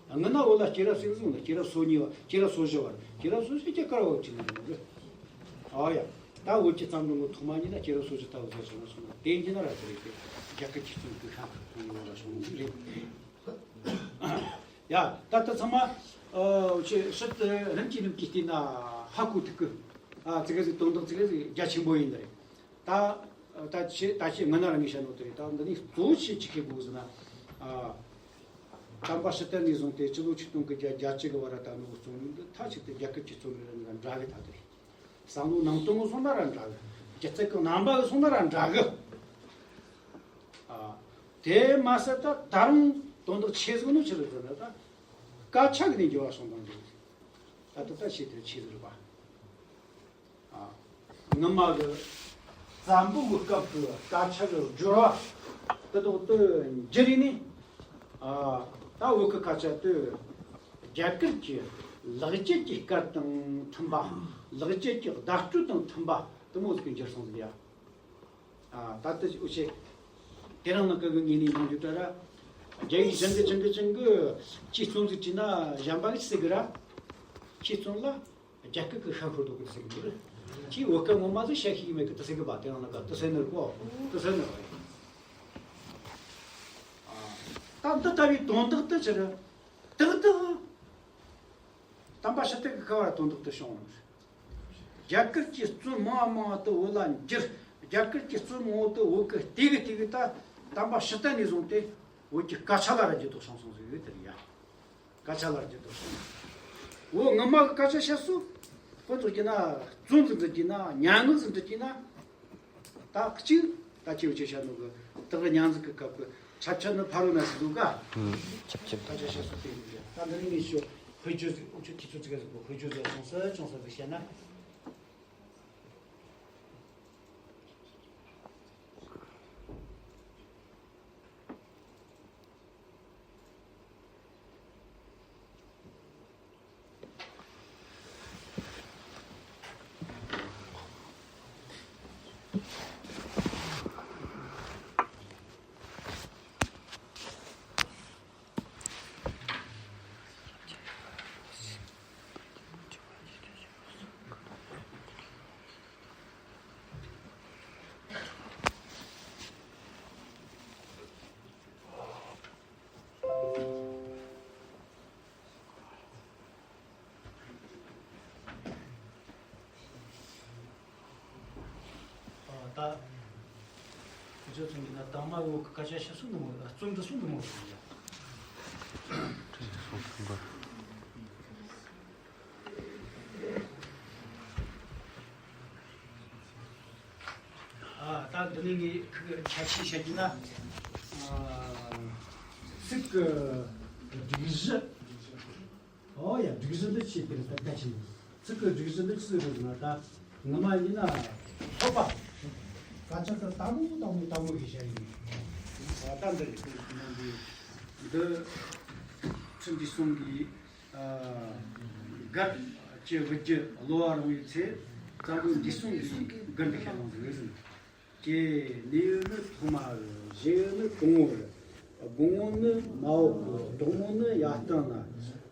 སྔ་ན་བོད་ལ་སྐྱེས་རབས་ཟེར་གི་ཟེར་ན་སྐྱེས་རབས་སོ་གཉིས་པ། སྐྱེས་རབས་སོ་བཞི་པ། སྐྱེས་རབས་སོ་བཞི་སྐྱེས་སྐར་བ་ཅིག་ནང་རེད། ཨ་ཡ། ད་བོད་ཀྱི་བརྩམས་སྒྲུང་གི་ཐོག་མ་ཉིད་ན་སྐྱེས་རབས་སོ་བཞི་ལྟ་བུ་ཟེར་སོང་ན་སོང་ན་དེ་ཡིན་གྱི་ན་ར་དེ་རེད་དེ། རྒྱ་གར་གྱི་རྩོམ་གྱི་ཤ་ཁ་ཐོན་ཡོང་ལ་སོང་ནི་རེད། ཡ། ད་ལྟ་ཚང་མ། ཨ། ཆེ་སྲིད་དུ་རིམ་གྱིས་རིམ་གྱིས་བལྟས་ན་ཧ་གོ་ཐུབ་གི། ཨ། ཙི་གེ་ཟིག་དོན་དག་ཙི་གེ་ཟིག་རྒྱ་ཆེན་པོ་ཡིན་ནི་རེད། ད་ད་ཆེ་ད་ཆེ་ངི་ན་ར་ངས་བཤད་ནོ་དེ་རེད། ད་འདི་ནས་གཙོ་བོ་ཆེ་ཅི་ཁེ་དགོས་ཟེར་ན། ཨ། དམ་པ་ཕྱི་དར་ནས་བཟུང་སྟེ་སྤྱི་ལོ་ཆིག་སྟོང་དགུ་བརྒྱ་བརྒྱད་ཅུ་གི་བར་ད་ནོ་རྩོམ་རིག་འདི་མཐའ་གཅིག་ཏུ་རྒྱ་གར་གྱི་རྩོམ་རིག་རང་གི་འདྲ་གི་ད་དེ་རེད། བསམ་བློ་ནང་དོན་གི་སོང་ན་ར་འདྲ་གི། སྒྱུ་རྩལ་གི་རྣམ་པ་གི་སོང་ན་ར་འདྲ་གི། ཨ། དེ་མ་ཟད་ད་ད་རུང་དོན་དག་ཆེ་ཟིག་ནོ་ཆི་རེད་ཟེར་ན་ད་སྐད་ཆ་གི་ནས་འགྱུར་བ་སོང་དང་འདུག། ད་ད་ལྟ་ཆེ་དེ་ཆེ་ཟིག་རེད་པ། ཨ། ངི་མ་གི་བཙན་པོ་གི་སྐབས་ཀྱི་སྐད་ཆ་གི་སྦྱོར་བ་དེ་དག་ཏུ་འགྱུར་ནས། ཨ། ད་བོད་ཀྱི་སྐད་ཆ་དེ་རྒྱ་གར་གྱི་ལེགས་སྦྱར་གྱི་སྐད་དང་མཐུན་པ། ལེགས་སྦྱར་གྱི་བརྡ་སྤྲོད་དང་མཐུན་པ་དེ་མོ་ཟིག་གི་འགྱུར་སོང་ཟིག་ཡ། ཨ། ད་ལྟ་འུ་ཆོས་དེ་རིང་ནངས་ཀ་གི་ངོས་ནས་ཡོང་རྒྱུ་ད་ར། རྒྱ་ཡིག་སྦྱང་གི་སྦྱང་གི་སྦྱང་གི་ཁྱེད་རྩོམ་ཟིག་བྲིས་ན་གཞན་པ་གིས་ཟེར་གི་ར། ཁྱེད་རྩོམ་ལ་རྒྱ་སྐད་ཀྱི་ཤ་ཤོར་འདུག་གི་ཟེར་གི་འདུག་རེད། ཁྱེད་བོད་སྐད་ངོ་མ་ཟིག་བཤད་ཤེས་ཀྱི་མེད་གི་དེ་ཟེར་གི་པ། དེ་རིང་ནངས་ཀ་དེ་ཟེར་ནི་རེད་གོ། དེ་ཟེར་ནི་རེད། ཨ། ད་འདི་ལྟ་བུའི་དོན་དག་དེ་ཆི་རེད། ཏག་ཏག་དམ་པ་ཕྱི་དར་གི་སྐབས་བར་དོན་དག་དེ་བྱུང་བ་རེད། རྒྱ་གར་གྱི་རྩོམ་མང་བ་མང་བ་དེ་བོད་ལ་འགྱུར། རྒྱ་གར་གྱི་རྩོམ་མང་བོ་དེ་བོད་ཀྱི་དེ་གི་དེ་གི་ད་དམ་པ་ཕྱི་དར་ནས་བཟུང་སྟེ་བོད་ཀྱི་སྐད་ཆ་ལ་ར་འགྱུར་ལྡོག་བྱུང་སོང་ཟིག་ཡོད་དེ་རེད་ཡ། སྐད་ཆ་ལ་ར་འགྱུར་ལྡོག་བྱུང་། བོད་སྔ་མ་གི་སྐད་ཆ་བཤད་སྲོལ་དཔེ་མཚོན་བྱས་ན་རྩོམ་ཟིག་འབྲི་རྒྱུ་ན་སྙན་ངག་ཟིག་འབྲི་རྒྱུ་ན། ད་གཅིག་ད་ཁྱེད་ཆོས་བཤད་ནོ་གི་དག་ར་མྱང་ཟིག་གི་སྐབས་གི་ཆབ་ཆ་ནི་ཕ་རོལ་ན་ཟིག་འདུག་ག། ཨང་། ཆབ་ཆ། ད་ཆ་བཤད་སྲོལ་དེ་ཡིན་གི། ད་འདི་ནི་ངས་ཤོ་དཔེ་བརྗོད་ཟིག་འུ་ཆོ་དུས་ཚོད་ཙི་གེ་ཟིག་གི་དཔེ་བརྗོད་ཟིག་ཅུང་ཟད་ཅུང་ཟད་ཟིག་བཤད་ན། ད་ཁོ་ཚོ་ཚོ་གི་ན་དང་མ་འོག་གི་སྐད་ཆ་ཤི་སུ་འདི་མོ་རྩོམ་འདི་སུ་འདི་མོ་རེད་ཡ། ཨ། འདི་ནས་ངས་ཁོའི་ཁྱད་ཆོས་བཤད་རྒྱུ་ན། ཨ། ཚིག་གི་སྒྲིག་གཞི། ཨོ་ཡ། སྒྲིག་གཞི་འདི་ཆེ་དེ་རེད། ད་གལ་ཆེན་པོ། ཚིག་གི་སྒྲིག་གཞི་འདི་ཆི་ཟིག་རེད་ཟེར་ན། ད་ངོ་མ་ཡིན་ན་ཐོགས་པ། སྐད་ཆ་དེ་དལ་མོ་དལ་མོ་དལ་མོ་གིས་བཤད་ཡིན། ད་ལྟ་འདི་རེད། ཁོང་གིས་གནང་འདི། འདི་ཁྲིམས་འདི་གསུང་གི། ཨ། སྒར་གྱི་བུ་རྒྱུད་གློ་བ་རིང་བའི་ཚེ། གཙང་པོའི་འདི་གསུང་གི་སྒར་འདི་ཤར་ལངས་ཟིག་ཟིན། ཀྱེ། ལེའུ་ནི་ཐོག་མ་རེད། གཞན་ནི་གོང་འོག་རེད། དགོང་མོ་ནི་མ་འོག་གི། དོག་མོ་ནི་ཡར་བཏང་ན།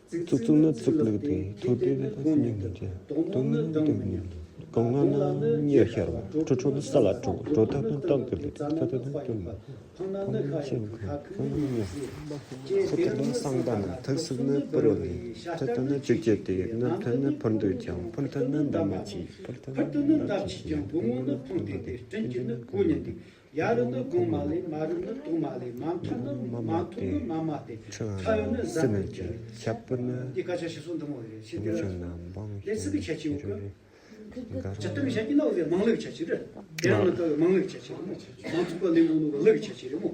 ཙིག་ཙིག་ནི་ཙིག་ལུག་སྟེ། ཐོ་དེ་ནི་ཐོ་ཉིད་མི་འགྱུར། དོག་མོ་ནི་དང་མི་མཉམ། གང་ལ་ན་གཉིད་ཤར་བ། དྲོ་འཕྲོ་ནི་ས་ལ་དྲོ། དྲོ་ཐག་ནི་སྟབས་ཀྱིས་ལུས། ཐག་ཐག་ནི་སྟོན་པ། ཕངས་ན་ནི་ཤ་ཡི་ཁུ། ཁུ་ནི་མྱི། ཁུ་དེ་ནི་སང་ད་ན། ཐུག་ཟིག་ནི་པུ་རོ་ནི། ཐུག་ཐུག་ནི་ཅིག་ཅེ་དེ། ནམ་ཐུག་ནི་འཕུར་འདོད་ཀྱང་། འཕུར་ཐུག་ནི་འདབ་མ་ཆེ། འཕུར་ཐུག་ནི་འདབ་ཆེ་ཀྱང་། དགོང་མོ་ནི་འཕུར་འདོད་དེ། སྤྲིན་གྱི་ནི་གོ་ཉན་དེ། ཡར་རུ་ནི་དགོང་མ་ལས། མར་རུ་ནི་དོག་མ་ལས། མ་མཐོ་ནི་མ་མཐོ་ནི་མ་མ་སྟེ། ཁྲ་ཡོད་ནི་ཟ་ནི་ཀྱང་། ཁྱད་པར་ནི། འདི་སྐད་ཆ་ཞིག་གསུངས་འདུག་མོ་རེད། ཤེས་དེ་ར། ལས་ཚིག་གི་ཁྱད་ཆོས་ཡོད་གི། སྤྱིར་བཏང་བཤད་ཀྱི་ན་འོ་དེ་དམངས་གླུ་གི་ཁྱད་ཆོས་རེད། དེ་རིང་ནི་ཀ་བའི་དམངས་གླུ་གི་ཁྱད་ཆོས་རེད་མོ། མང་ཚོགས་པ་ལས་འགུལ་ནོ་གི་གླུ་གི་ཁྱད་ཆོས་རེད་མོ།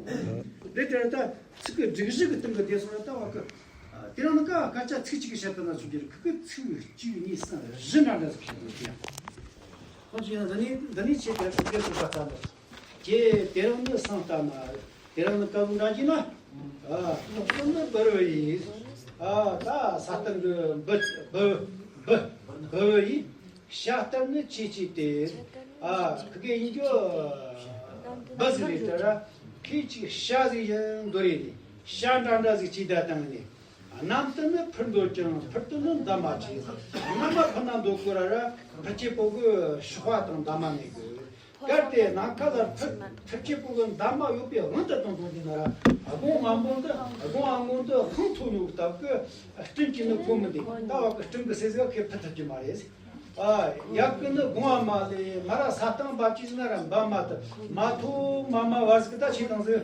དེ་ལྟར་ད་ཚིག་གི་སྒྲིག་གཞི་གི་སྟེང་གི་དེ་སོང་ན་ད་བ་གི། དེ་རིང་ནི་ཀ་སྐད་ཆ་ཚིག་གཅིག་གི་བཤད་པ་ན་ཆོག་གི་རེད། ཁི་གི་ཚིག་གཅིག་གཉིས་གསུམ་བཞི་འདྲ་འདྲ་ཟིག་བཤད་དགོས་ཀྱི་ཡ། ཁོང་ཚོས་ཡང་འདི་ནས་འདི་ནས་ཆེད་དུ་དེ་སོང་པ་ལྟར་ན། ཀྱེ། དེ་རིང་ནི་སང་ལྟ་ན། དེ་རིང་ནི་ཀ་བུ་འདྲ་གྱི་ན། ཨ། ཏོག་ཙམ་ནི་འབུར་བ་ཡིན། ཨ། ད་ས་སྟེང་གི་འབུ་འབུ་འབུ་འབུར་བ་ཡིན། ཤ་སྟག་ནི་ཆེ་ཆེ་སྟེ། ཨ། ཁི་གེ་ཡིན་རྒྱུ་འབུ་ཟིག་རེད་དྲ་ར། ཁི་ཅིག་ཤ་ཟིག་ཡིན་འདོད་རེད། ཤ་འདྲ་འདྲ་ཟིག་ཅིག་ད་བཏང་ནས། གནམ་དུ་ནི་འཕུར་འདོད་ཀྱང་། འཕུར་དུ་ནི་འདབ་མ་ཆེ། གནམ་མ་འཕུར་ན་འདོད་གོ་ར་ར། འཕུར་སྐྱེས་པོ་གི་གཤོག་པ་དང་འདབ་མ་མེད་གི། གལ་ཏེ་ནམ་མཁའ་ལ་འཕུར་འཕུར་སྐྱེས་པོ་གི་འདབ་མ་ཡོད་པའི་དབང་དུ་བཏང་དོན་དེ་ན་ར། སྒོ་ང་མོ་འདི་སྒོ་ང་མོ་འདི་ཧང་ཐོ་ཡོད་སྟབས་ཀྱི་སྤྲིན་གྱིས་ནི་གོ་མི་འདུག་ད་བ་གི་སྤྲིན་གི་སེ་ཟིག་ཁེ་ཕུད་ཐུབ་ཀྱི་མ་རེད། ཨ། ཡག་གི་ནི་སྒོ་ང་མ་ལས་མ་ར་ས་སྟེང་འབབ་ཀྱི་ཟིན་ན་ར་འབབ་མ་ཐུབ། མ་ཐོ་མ་མ་བར་ཟིག་ད་ཆེ་དང་ཟིག་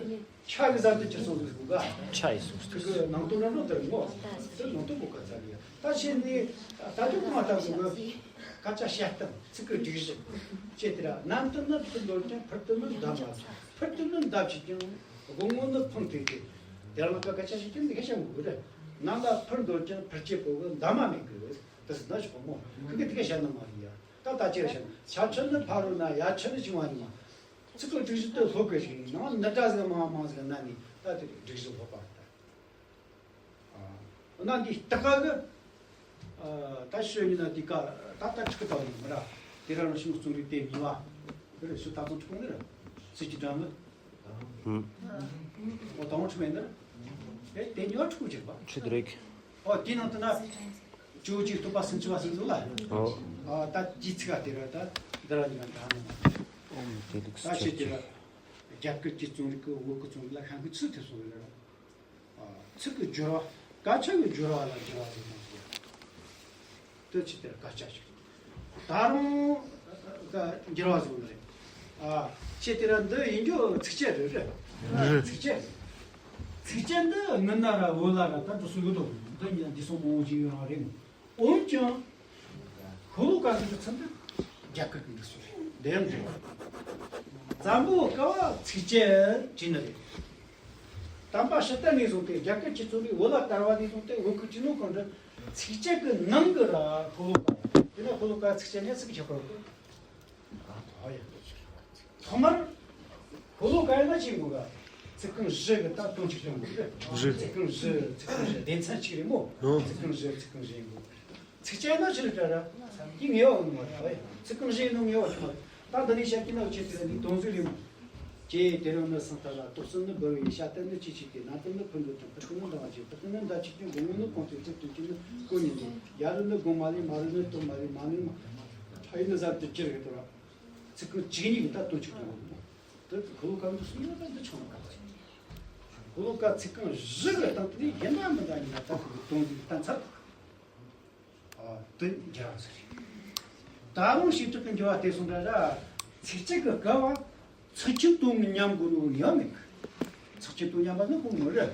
ཆ་གི་ཟམ་དུ་ཁྱེར་སོང་ཟིག་ག་ཆ་ཡི་སོང་ཟིག་གི་ནང་དོན་ར་ནོ་དེར་ངོ་། དེ་ནང་དོན་གོ་ག་ཚ་གི་ད་ཆེ་ནི་ད་དུང་གང་ལྟར་ཟིག་གི་སྐད་ཆ་བཤད་སྟངས། ཚིག་གི་སྒྲིག་གཞི་བཅས་དེ་ར། གནམ་དུ་ནི་འཕུར་འདོད་ཀྱང་། འཕུར་དུ་ནི་འདབ་མ། འཕུར་དུ་ནི་འདབ་ཆེ་ཀྱང་། དགོང་མོ་ནི་འཕུར་དུས་ཏེ། དེ་རང་ལ་སྐད་ཆ་ཞིག་ཀྱང་འདི་ག་བཤད་མི་དགོས་རེད། གནམ་ལ་འཕུར་འདོད་ཀྱང་། འཕུར་སྐྱེས་པོ་གི་འདབ་མ་མེད་གི། དེ་ཟིན་ན་ཞིག་གོ་མོ། ཁི་གི་དེ་ག་བཤད་ན་མ་རེད་ཡ། ད་ད་ཅི་ར་བཤད་ན། ཆ་ཆུ་ནི་ཕ་རོལ་ན། ཡ་ཆུ་ནི་བྱིང་བ་ཉི་མ། ཚིག་གི་སྒྲིག་གཞི་དེ་ལྷོད་གི་ཞིག་ཡིན་ནའང་འདི་འདྲ་ཟིག་མང་མང་ཟིག་ན་ནི་ད་དེ་སྒྲིག་གཞི་ལྷོད་པ་རེད་ད། ཨ། འོ་ན་འདི་སྟག་ག་གི། ཨ། ད་ཤོད་ཉིན་ན་འདི་ཀ་ད་ལྟ་ཁྲིག་ཏང་ཡིན་མ་ར། དེ་ར་རང་ཤིང་རྩོམ་རིག་དེ་མི་བ། དེ་ར་ཤོད་ད་ཚང་ཁྲིག་ནི་ར། ཚིག་གི་འགྲམ་ལ། ཧུམ། འོ་ད་འོང་ཁྲིག་མེད་ནི་ར། ཨེ་དེ་ཉོ་ཁྲིག་ཅིག་བ། ཁྲིག་རེད། ཨོ་དེ་ནང་དུ་ན། ཇོ་བོ་རྗེ་སྟོན་པ་སུམ་ཅུ་པ་སུམ་ཅུ་ལ། ཨོ། ཨ། ད་ཇི་ཚིག་ག་དེ་ར་ད་འདི་ར་ཉི་མ་ད་ནི་མ། ཨོ་མི་དེ་ལུགས་ད་སུ་ཆེ་དེ་ར། རྒྱ་གར་གྱི་རྩོམ་རིག་གི་བོད་ཀྱི་རྩོམ་རིག་ལ་ཤན་གི་ཚུལ་དེ་སོང་ཡོད་ར། ཨ། ཚིག་གི་སྦྱོར་བ། སྐད་ཆ་གི་སྦྱོར་བ་ལ་འགྱུར་བ་ཟེར་ན་ཟེར། དེ་ཆེ་དེ་ར་སྐད་ཆ་ཞིག་རེད། ད་རུང་ད་འགྱུར་བ་ཟེར་ནི་རེད། ཨ། ཆེ་དེ་ར་འདི་ཡིན་རྒྱུ་ཚིགས་བཅད་རེད་རེད། རེད། ཚིགས་བཅད། ཚིགས་བཅད་འདི་ངི་ན་ར་བོད་ལ་ར་ད་འགྲོ་སྲོལ་ཡོད་དོ། འདི་ཡིན་ན་འདི་སོང་མང་བོ་ཅིག་ཡོད་རང་རེད། འོན་ཀྱང་། ཤོ་ལོ་ཀ་ཟེར་གྱི་ཚིག་འདི་རྒྱ་གར་གྱི་འདི་སུ་རེད། འདི་ཡང་འགྲིག་པ། འཛམ་བུ་ག་བ་ཚིགས་བཅད་བྲིས་ནི་རེད། དམ་པ་ཕྱི་དར་ནས་བཟུང་སྟེ་རྒྱ་གར་གྱི་རྩོམ་རིག་བོད་ལ་དར་བ་ནས་བཟུང་སྟེ་བོད་ཀྱི་སྤྱི་ནོར་གང་འདྲ་ཚིགས་བཅད་ཀྱི་ནང་གི་ར་ཤོ་ལོ་ཀ། དེ་ནས་ཤོ་ལོ་ཀ་ཚིགས་བཅད་ནས་ཚིག་ཁྱད་པར། ཐོག་མར་ཤོ་ལོ་ཀ་ཡིན་ན་ཅི་ཡིན་དགོས་ག་ཚིག་རྐང་བཞི་གི་ད་དོན་གཅིག་ཡོང་དགོས་རེད། བཞི། ཚིག་རྐང་བཞི། ཚིག་རྐང་བཞི་སྡེ་ཚན་གཅིག་རེད་མོ། ཨོ། ཚིག་རྐང་བཞི། ཚིག་རྐང་བཞི་ཡིན་དགོས། ཚིགས་བཅད་ན་ཆི་རེད་དྲ་ར། འདི་ངེས་པ་ཡོང་མ་རེད། ཚིག་རྐང་བཞི་ཡིན་ནོ་ངེས་པ་ཆོག་མ་རེད། ད་འདི་ནས་བཤད་ཀྱི་ན་འུ་ཆེ་དེ་ལ་འདི་དོན་ཟིག་རེད་མོ། ཀྱེ། དེ་རིང་ནི་སང་ལྟ་ན། ཏོག་ཙམ་ནི་འབུར་བ་ཡིན། ཤ་སྟག་ནི་ཆེ་ཆེ་སྟེ། གནམ་དུ་ནི་འཕུར་འདོད་ཀྱང་། འཕུར་དུ་ནི་འདབ་མ་ཆེ། འཕུར་དུ་ནི་འདབ་ཆེ་ཀྱང་། དགོང་མོ་ནི་གོང་དུ་ཚིག་དོན་གཅིག་ནི་ཀུན་ནས་འདུག་ཡར་རུ་ནི་དགོང་མ་ལས། མར་རུ་ནི་དོག་མ་ལས། མ་ནི་མ་ཕ་ཡུལ་ནི་གཟབ་ཏུ་གྱེར་གི་དོ་ར། ཚིག་རྐང་གཅིག་གཉིས་ཀྱིས་ད་དོན་གཅིག་ཏུ་འགྲོ་གི། དེ་ཤོ་ལོ་ཀ་འདི་གསུམ་ཡོད་ད་འདི་ཆུང་བ་ག་ཚོད། ཤོ་ལོ་ཀ་ཚིག་རྐང་བཞི་གི་སྟེང་དུ་ནི་ཡིན་ན་མིན་ན་ཡིན་ན་ད་ཁོ་གི་དོན་འདི་གཏན་ཚར། ཨ། དོན་འགྱུར་བ་ཟེར། ད་རུང་བྱེ་བྲག་གི་འགྱུར་བ་དེ་གསུངས་འདྲ་ར། ཚིགས་བཅད་ཀྱི་སྐབས་ཚིག་ཆུ་དོན་མི་མཉམ་དགོས་རུང་ཡང་མེད་གི། ཚིགས་ཆུ་དོན་མཉམ་པ་ནི་ཁོ་མི་རེད།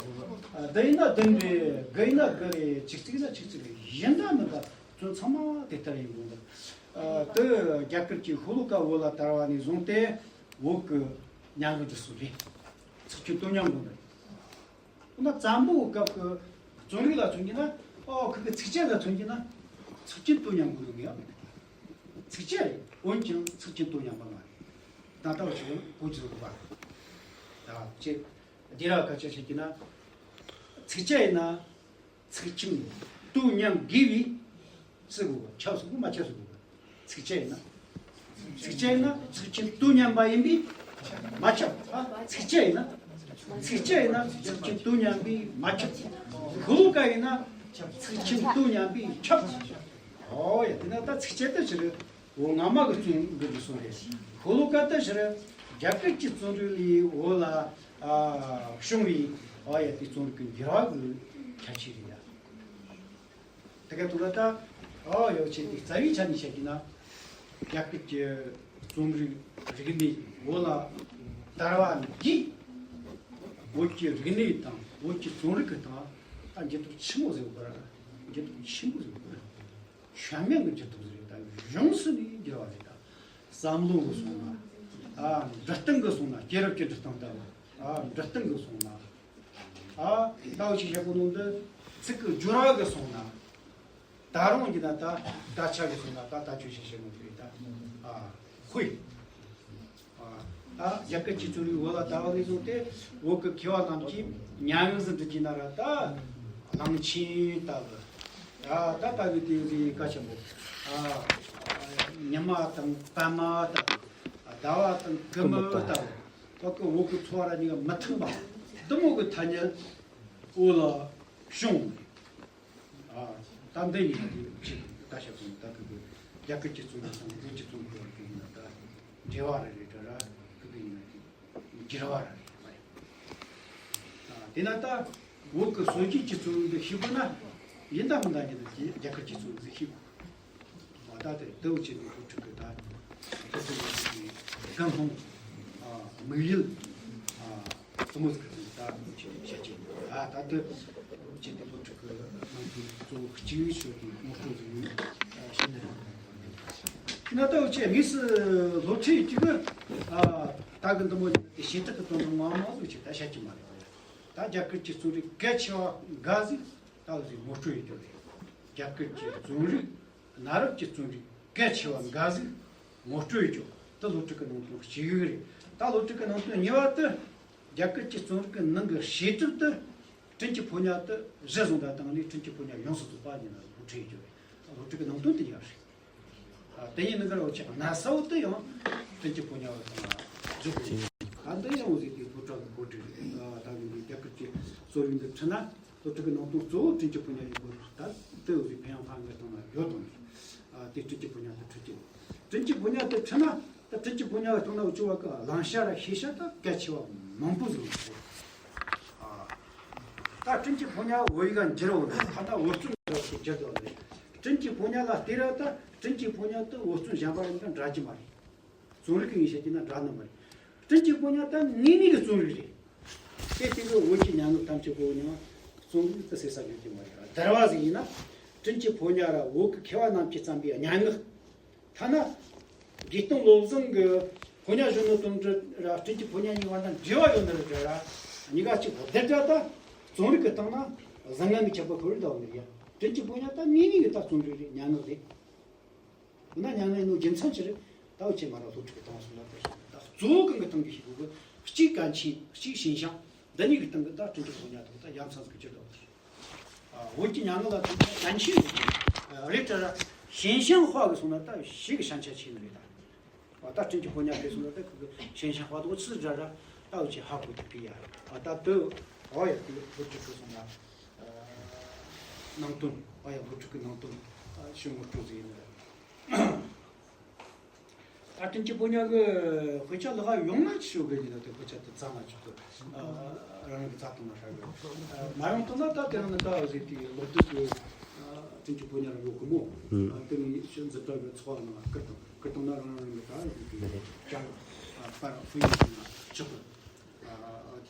ཨ། བསྡུ་ཡིན་ན་བདུན་རེད། དགུ་ཡིན་ན་དགུ་རེད། གཅིག་ཚིག་ཡིན་ན་གཅིག་ཚིག་རེད། ཡིན་ད་མིན་ད་དོན་ཚང་མ་དེ་ལྟར་ཡིན་དགོས་འདུག་ཨ། དེ་རྒྱ་གར་གྱི་ཤོ་ལོ་ཀ་བོད་ལ་དར་བ་ནས་བཟུང་སྟེ། བོད་ཀྱི་མྱ་ངན་འདི་ཚོ་རེད། ཚིག་ཆེན་དོན་མཉམ་ངོ་རེད། འོ་ན་བཙན་པོའི་སྐབས་ཀྱི་རྩོམ་རིག་ལ་མཚོན་གྱི་ན། ཨོ་ཁོ་གི་ཚིགས་བཅད་ལ་མཚོན་གྱི་ན། ཚིག་ཆེན་དོན་མཉམ་པོ་ཡོང་གི་ཡོད་མེད། ཚིགས་བཅད་རེད། འོན་ཀྱང་ཚིག་ཆེན་དོན་མཉམ་པ་མ་རེད། ད་ལྟ་བ་ཞིག་ཡང་གོ་རྒྱུ་རེད་པ། ད་ཅེས་འདི་ར་སྐད་ཆ་བཤད་ཀྱི་ན། ཚིགས་བཅད་ཡིན་ན། ཚིག་ཆེན་དོན་མཉམ་དགོས་པས་ཟེར་དགོས་པ། ཁྱབ་ཟེར་དགོས་མ་ཁྱབ་ཟེར་དགོས་པ། ཚིགས་བཅད་ཡིན་ན། ཚིགས་བཅད་ཡིན་ན་ཚིག་ཆེན་དོན་མཉམ་པ་ཡིན་པས་མ་ཁྱབ། ཚིགས་བཅད་ཡིན་ན། ཚིགས་བཅད་ཡིན་ན་ཚིག་ཆེན་དོན་མཉམ་པས་མ་ཁྱབ། ཤོ་ལོ་ཀ་ཡིན་ན་ཚིག་ཆེན་དོན་མཉམ་པས་ཁྱབ། ཨོ་ཡ། དེ་ན་ད་ཚིགས་བཅད་དེ་ཕྱིར་འོ་སྔ་མ་གི་རྩོམ་རིག་འདི་སོང་རེད། ཤོ་ལོ་ཀ་དེ་ཕྱིར་རྒྱ་གར་གྱི་རྩོམ་རིག་ལས་བོད་ལ་ཨ་བྱུང་བའི་ཨོ་ཡ་དེ་རྩོམ་རིག་གི་འགྱུར་བ་གི་ཁྱད་ཆོས་རེད་ཡ། དེ་ག་དུས་ལ་ད་ཨོ་ཡོ་ཆེ་དེ་རྩ་བའི་ཆ་ནས་བཤད་ཀྱི་ན། རྒྱ་གར་གྱི་རྩོམ་རིག་རིག་གནས་བོད་ལ་དར་བ་འདི། བོད་ཀྱི་རིག་གནས་དང་བོད་ཀྱི་རྩོམ་རིག་གི་སྟེང་ད་འགྱུར་ལྡོག་ཆེན་པོ་ཟིག་ཡོད་པ་རེད། འགྱུར་ལྡོག་ཆེན་པོ་ཟིག་ཡོད་པ་རེད། བྱ་ངན་གྱི་འགྱུར་ལྡོག་ཟིག་རེད། ད་ཡོངས་སུ་ནས་འགྱུར་བ་རེད། ད་བསམ་བློ་གི་སོང་ན། ཨ་འབྲི་སྟངས་གི་སོང་ན། སྐྱེས་རབས་ཀྱི་འབྲི་སྟངས་ལྟ་བུ། ཨ་འབྲི་སྟངས་གི་སོང་ན། ཨ་ལྟ་བུ་ཞིག་བཤད་གོ་ནོ་འདི་ཚིག་གི་སྦྱོར་བ་གི་སོང་ན། ད་རུང་གི་ན་ད་ད་ཆ་གི་སོང་ན་ད་ད་ཆོས་ཤིག་བཤད་ནོ་དེ་རེད། ད་ཨ་ཧུའི། ཨ་ད་རྒྱ་གར་གྱི་རྩོམ་རིག་བོད་ལ་དར་བ་ནས་བཟུང་སྟེ་བོད་ཀྱི་མཁས་པ་རྣམས་ཀྱིས་མྱ་ངན་ཟིག་འབྲི་གྱིན་ན་ར། ད་གླང་ཆེན་ལྟ་བུ། ཨ་ད་ལྟ་བུའི་དེ་རིགས་ཀ་ཆེན་པོ། ཨ་ཉི་མ་དང་པད་མ་ལྟ་བུ། ཟླ་བ་དང་གི་མུ་ལྟ་བུ། ད་གི་བོད་ཀྱི་འཚོ་བ་ར་གཉིས་ཀ་མི་མཐུན་པ་འདི་མོ་གི་ཐ་སྙད་བོད་ལ་བྱུང་། ཨ་ད་འདི་ཡིན་ན་དེ་ཅི་ད་ཤ་ཚོང་ད་གི་གི་རྒྱ་གར་གྱི་རྩོམ་རིག་དང་བོད་ཀྱི་རྩོམ་རིག་བར་གྱི་ཡིན་ན་ད་འབྲེལ་བ་རེ་རེ་འདྲ་ར་གི་གི་ཡིན་ན་དེ་འགྱུར་བ་རེ་རེ་མ་རེད། ཨ་དེ་ན་ད་བོད་ཀྱི་སྲོལ་རྒྱུན་གྱི་རྩོམ་རིག་འདི་ཤེས་དགོས་ན་ཡིན་ད་མིན་ད་ཡིན་ན་རྒྱ་གར་གྱི་རྩོམ་རིག་ཤེས་དགོས། ཨ་ད་དེ་ལྟ་བུ་བྱས་ནས་བོད་ཕྲུག་གི་ད་སློབ་ཕྲུག་ཡོད་ཀྱི་དགའ་སྣང་། ཨ་དམིགས་ཡུལ། ཨ་དེ་མོ་ཟིག་གི་ད་བོད་ཕྲུག་བཤད་ཀྱི་ཡོད། ཨ་ད་དེ་བྱས་ཏེ་བོད་ཕྲུག་གི་ནང་དུ་གཙོ་བོ་གཅིག་ཤོས་ཀྱི་ངོ་སྤྲོད་ཟིག་ཡིན། ཨ་བཤད་ན་ན་ད་བོད་ཕྲུག་དངོས་སུ་སློབ་ཁྲིད་ཀྱི་ཨ་ད་གི་འདི་མོ་དེ་ཞེ་དྲག་གི་དོན་དུ་མང་མང་ཟིག་ཅིག་ད་བཤད་ཀྱི་མ་རེད། ད་རྒྱ་གར་གྱི་རྩོམ་རིག་གལ་ཆེ་བ་འགའ་ཟིག་ད་འོ་ཟིག་ངོ་སྤྲོད་ཡོད་རྒྱུ་རེད། རྒྱ་གར་གྱི་རྩོམ་རིག་གནའ་རབས་ཀྱི་རྩོམ་རིག་གལ་ཆེ་བ་འགའ་ཟིག་ངོ་སྤྲོད་ཡོད་རྒྱུ་དེ་སློབ་ཕྲུག་གི་ནང་དོན་གཅིག་རེད། ད་སློབ་ཕྲུག་གི་ནང་དོན་གཉིས་པ་དེ་རྒྱ་གར་གྱི་རྩོམ་རིག་གི་ནང་གི་བྱེད་ཐབས་དེ་བསྟན་གྱི་ཕོ་ཉ་དེ་གཞི་བཟུང་ད་བཏང་ནས་བསྟན་གྱི་ཕོ་ཉ་ཡོངས་སུ་རྫོགས་པ་ཡིན་ན་ངོ་སྤྲོད་ཡོད་རྒྱུ་རེད། ད་སློབ་ཕྲུག་གི་ནང་དོན་དེ་གཉིས་པ་རེད། ཨ་དེ་ཡིན་ན་ག་རེ་བྱས་ན་ས་བོ་དེ་ཡང་བསྟན་གྱི་ཕོ་ཉ་བ་དང་བསྒྲུབས་ཡོད། ཨ་འདི་ཡང་འོ་ཟིག་དེ་སློབ་གྲྭ་གི་གོ་སྒྲིག་རེད། ཨ་ད་གི་འདི་རྒྱ་གར་གྱི་གསོ་རིག་འདི་ཁྲིད་ན་སློབ་ཕྲུག་གི་ནང་དོན་གཙོ་བོ་བསྟན་གྱི་ཕོ་ཉ་ཡིན་དགོས། ད་དེ་འོ་ཟིག་ཕན་ཡང་ཕན་གི་སྟེང་ན་ཡོད་དང་། ཨ་དེ་བསྟན་གྱི་ཕོ་ཉ་དེ་ཁྲིད་ཀྱི་བསྟན་གྱི་ཕོ་ཉ་དེ་ཁྲིད་ན་ད་བསྟན་གྱི་ཕོ་ཉ་གི་སྟེང་ན་འུ་ཆོ་བ་གི་བླང་བྱ་ར་ཤེས་བྱ་ད་གལ་ཆེ་བ་མང་པོ་ཟིག་ཡོད་རེད། ཨ་ད་བསྟན་གྱི་ཕོ་ཉ་བོད་ཡིག་ག་འགྱུར་བ་ན་ད་ད་བོད་རྩོམ་འདྲ་བོ་ཞིག་འགྱུར་དགོས་རེད། བསྟན་གྱི་ཕོ་ཉ་ལ་བལྟས་ར་ད་བསྟན་གྱི་ཕོ་ཉ་དེ་བོད་རྩོམ་གཞན་པ་རིགས་དང་འདྲ་གི་མ་རེད། རྩོམ་རིག་གི་ངོས་བཤད་ཀྱི་ན་འདྲ་ནི་མ་རེད། བསྟན་གྱི་ཕོ་ཉ་ད་དངོས་གནས་ཀྱི་རྩོམ་རིག་རེད། དེ་དེ་གི་བོད་ཀྱི་མྱ་ངན་ཐམས་ཅད་གོ་མྱོང་རྩོམ་རིག་ཏུ་ཟེར་ས་ཡོད་ཀྱི་མ་རེད། བསྡུར་བ་ཟིག་ཡིན་ན་བསྟན་གྱི་ཕོ་ཉ་ར་བོད་ཀྱི་མཁས་པ་རྣམས་ཀྱིས་བརྩམས་པའི་སྙན་ངག་ཐ་ན་དགེ་སྟོན་བློ་བཟང་གི་ཕོ་ཉ་གཞོན་ནུ་དོན་གྲུབ་ར་བསྟན་གྱི་ཕོ་ཉ་གཉིས་བར་ན་འབྲེལ་བ་ཡོད་ནི་རེད་ར། གཉིས་ཀ་གཅིག་བསྡུར་དྲ་ད་རྩོམ་རིག་གི་སྟེང་ན་བཟང་ངན་གྱི་ཁྱད་པར་ཁོ་རང་འདྲ་བ་མི་རེད་ཡ། བསྟན་གྱི་ཕོ་ཉ་ད་དངོས་གནས་ཀྱི་ད་རྩོམ་རིག་རེད། སྙན་ངག་རེད། འོ་ན་མྱ་ངན་ཡིན་ནོ་རྒྱུ་མཚན་ཅི་རེད། ད་འུ་ཆོས་མ་ར་སློབ་ཕྲུག་གི་དང་སོང་ན་ད་ཞིག་ད་གཙོ་བོ་གང་གི་སྟེང་གི་ཞིག་དགོས་གི། གཅིག་གལ་ཆེན། གཅིག་ཞན་ཞང་། འདི་གཉིས་ཀྱི་སྟེང་གི་ད་བསྟན་གྱི་ཕོ་ཉ་དང་ད་ཡ་མཚན་ཟིག་གི་ཕྱིར་དུ་ཨ་བོད་ཀྱི་མྱ་ངན་ལ་ད་གལ་ཆེན་ཟིག་རེད་དྲ་ར། ཞན་ཞང་དཔའ་གི་སོང་ན་ད་ཞིག་གི་ཞན་ཆ་ཆེ་ནི་རེད་ད། ཨ་ད་བསྟན་གྱི་ཕོ་ཉ་དེ་སོང་ན་ད་ཁོ་གི་ཞན་ཞང་དཔའ་དོ་ཆི་འདྲ་ར་ད་འུ་ཆོས་ཧ་གོ་ཐུབ་གི་ཡ། ཨ་ད་དུ་ཨོ་ཡ་དེ་བོད་ཕྲུག་གི་སོང་ན། ནང་དོན། ཨ་ཡ་བོད་ཕྲུག་གི་ནང་དོན་ཞུ་ངོ་སྤྲོད་ཟིག་ཡིན་ནི་རེད། ད་བསྟན་གྱི་ཕོ་ཉ་གི་དཔེ་ཆ་ལག་ཡོང་ན་ཞུ་གི་ཡིན་ན་དེ་དཔེ་ཆ་དེ་བཙལ་ན་ཆོག་གི། རང་རང་གི་བཙལ་བཏང་ན་ཧྲ་གི། མ་ཡོང་བཏང་ན་ད་དེ་རང་ནི་ད་ཟིག་དེ་ལོ་དུས་ཀྱི་བསྟན་གྱི་ཕོ་ཉ་རང་ཡོད་གི་མོ། དེ་ནི་ཤོད་འཛིན་གྲྭ་གི་ཚོགས་ནང་བསྐུར་དང་བསྐུར་བཏང་ན་རང་རང་གི་ད་ཟིག་དེ་ཅང་པར་ཧྥུ་ཡིན་ན་ཆོག་གི།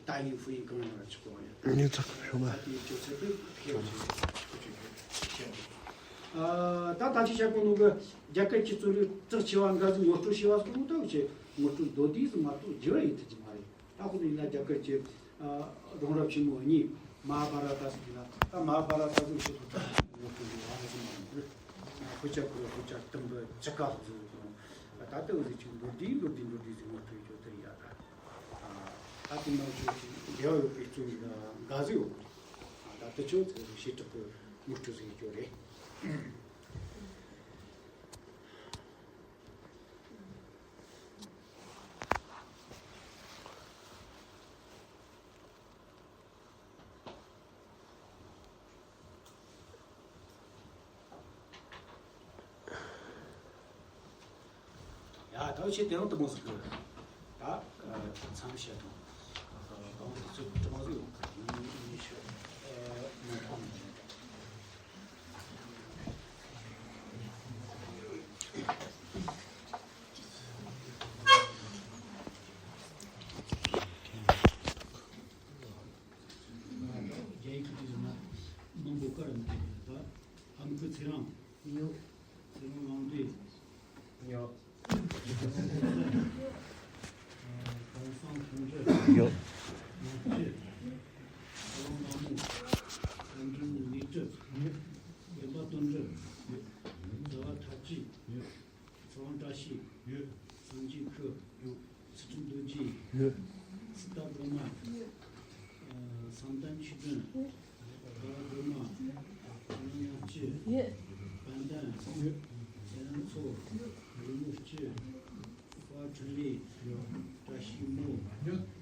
ད་ཡིན་ཧྥུ་ཡིན་གང་ཡིན་ན་ཆོག་གི། ངས་ཚོགས་ཤོག་མ། ད་དེ་ཅོ་ཚད་དེ་ཁེ་བ་ཆེ་ཁོ་ཆོས་ཁེ་བ་ཆེ། ཨ། ད་ད་ཅི་བྱ་གོ་ནོ་གི་རྒྱ་གར་གྱི་རྩོམ་རིག་གྲགས་ཆེ་བ་འགའ་ཟིག་ངོ་སྤྲོད་བྱས་པ་སོང་ནོ་ད་འུ་ཆེ་ངོ་སྤྲོད་མདོར་བསྡུས་སུ་མ་གཏོགས་བསྒྱུར་བ་ཡེད་ཐུབ་ཀྱི་མ་རེད། ད་ཁོ་ནི་ཡིན་ན་རྒྱ་གར་གྱི་ཨ་རོང་རབ་ཆེན་མོ་གཉིས་མ་ཧཱ་བྷ་ར་ཏ་ཟིག་ཡིན་ན། ད་མ་ཧཱ་བྷ་ར་ཏ་ཟིག་ཞིག་ཐུབ་ཐུབ་ངོ་སྤྲོད་ཡེད་རང་ཟིག་མ་རེད། ཤོ་ཆ་ཁོ་ཤོ་ཆ་དུམ་བུ་བཅུ་ཀ་ཟིག་སོང་། ད་ལྟ་འུ་ཟིག་ཅིག་མདོར་བསྡུས་མདོར་བསྡུས་མདོར་བསྡུས་ཟིག་ངོ་སྤྲོད་ཡེད་རྒྱུ་དེ་ཡ། ད་ད་དེ་ནང་ཆོས་ཀྱི་འབྲེལ་བ་ཡོད་པའི་རྩོམ་ཡིག་འགའ་ཟིག་ཡོད། ད་དེ་ཆོ་ཚོ་བྱེ་བྲག་གི་ངོ་སྤྲོད་ཟིག་ཡེད་རྒྱུ་རེད། ཡ། ད་ཆེ་དེ་རང་དུ་མོ་ཟིག་གི་ད་མཚམས་བཤད་དང་། གང་དུ་ཚུད་དུ་མོ་ཟིག་ཡོང་གི་ཡིན་ཤོད། མི་མཐོང་མི་ཡིན། རྒྱ་ཡིག་གི་དུས་ན་མང་པོ་བཀར་མི་ཐུབ་པ། ཨ་མ་ཁུ་ཚེ་རིང་། ཡོད། ཚེ་རིང་དབང་འདུས། ཡོད། གོང་སངས་མཐོང་གྲོལ། ཡོད། ནག་ཆུ། ཚེ་རིང་དབང་མོ། བསྟན་སྒྲོན་ལི་གྲུབ། ཡོད། བདེན་པ་དོན་གྲུབ། ཡོད། རྩ་བ་མཐར་གྱིས། ཡོད། ཚེ་དབང་བཀྲ་ཤིས། ཡོད། སངས་རྒྱས་ཁུ། ཡོད། ཚུལ་ཁྲིམས་རྡོ་རྗེ། ཡོད། སྲིད་ལྟ་སྒྲོལ་མ། ཡོད། ཨ། བསམ་གཏན་ཆོས་སྒྲོན། ཡོད། དགའ་བ་སྒྲོལ་མ། ཡོད། ཚེ་རིང་དབྱངས་སྐྱིད། ཡོད། དཔལ་ལྡན། ཡོད། ཚེ་རིང་མཚོ། ཡོད། རོལ་མོ་སྐྱིད། དཔའ་འཕྲིན་ལས། ཡོད། བཀྲ་ཤིས་མོ། ཡོད།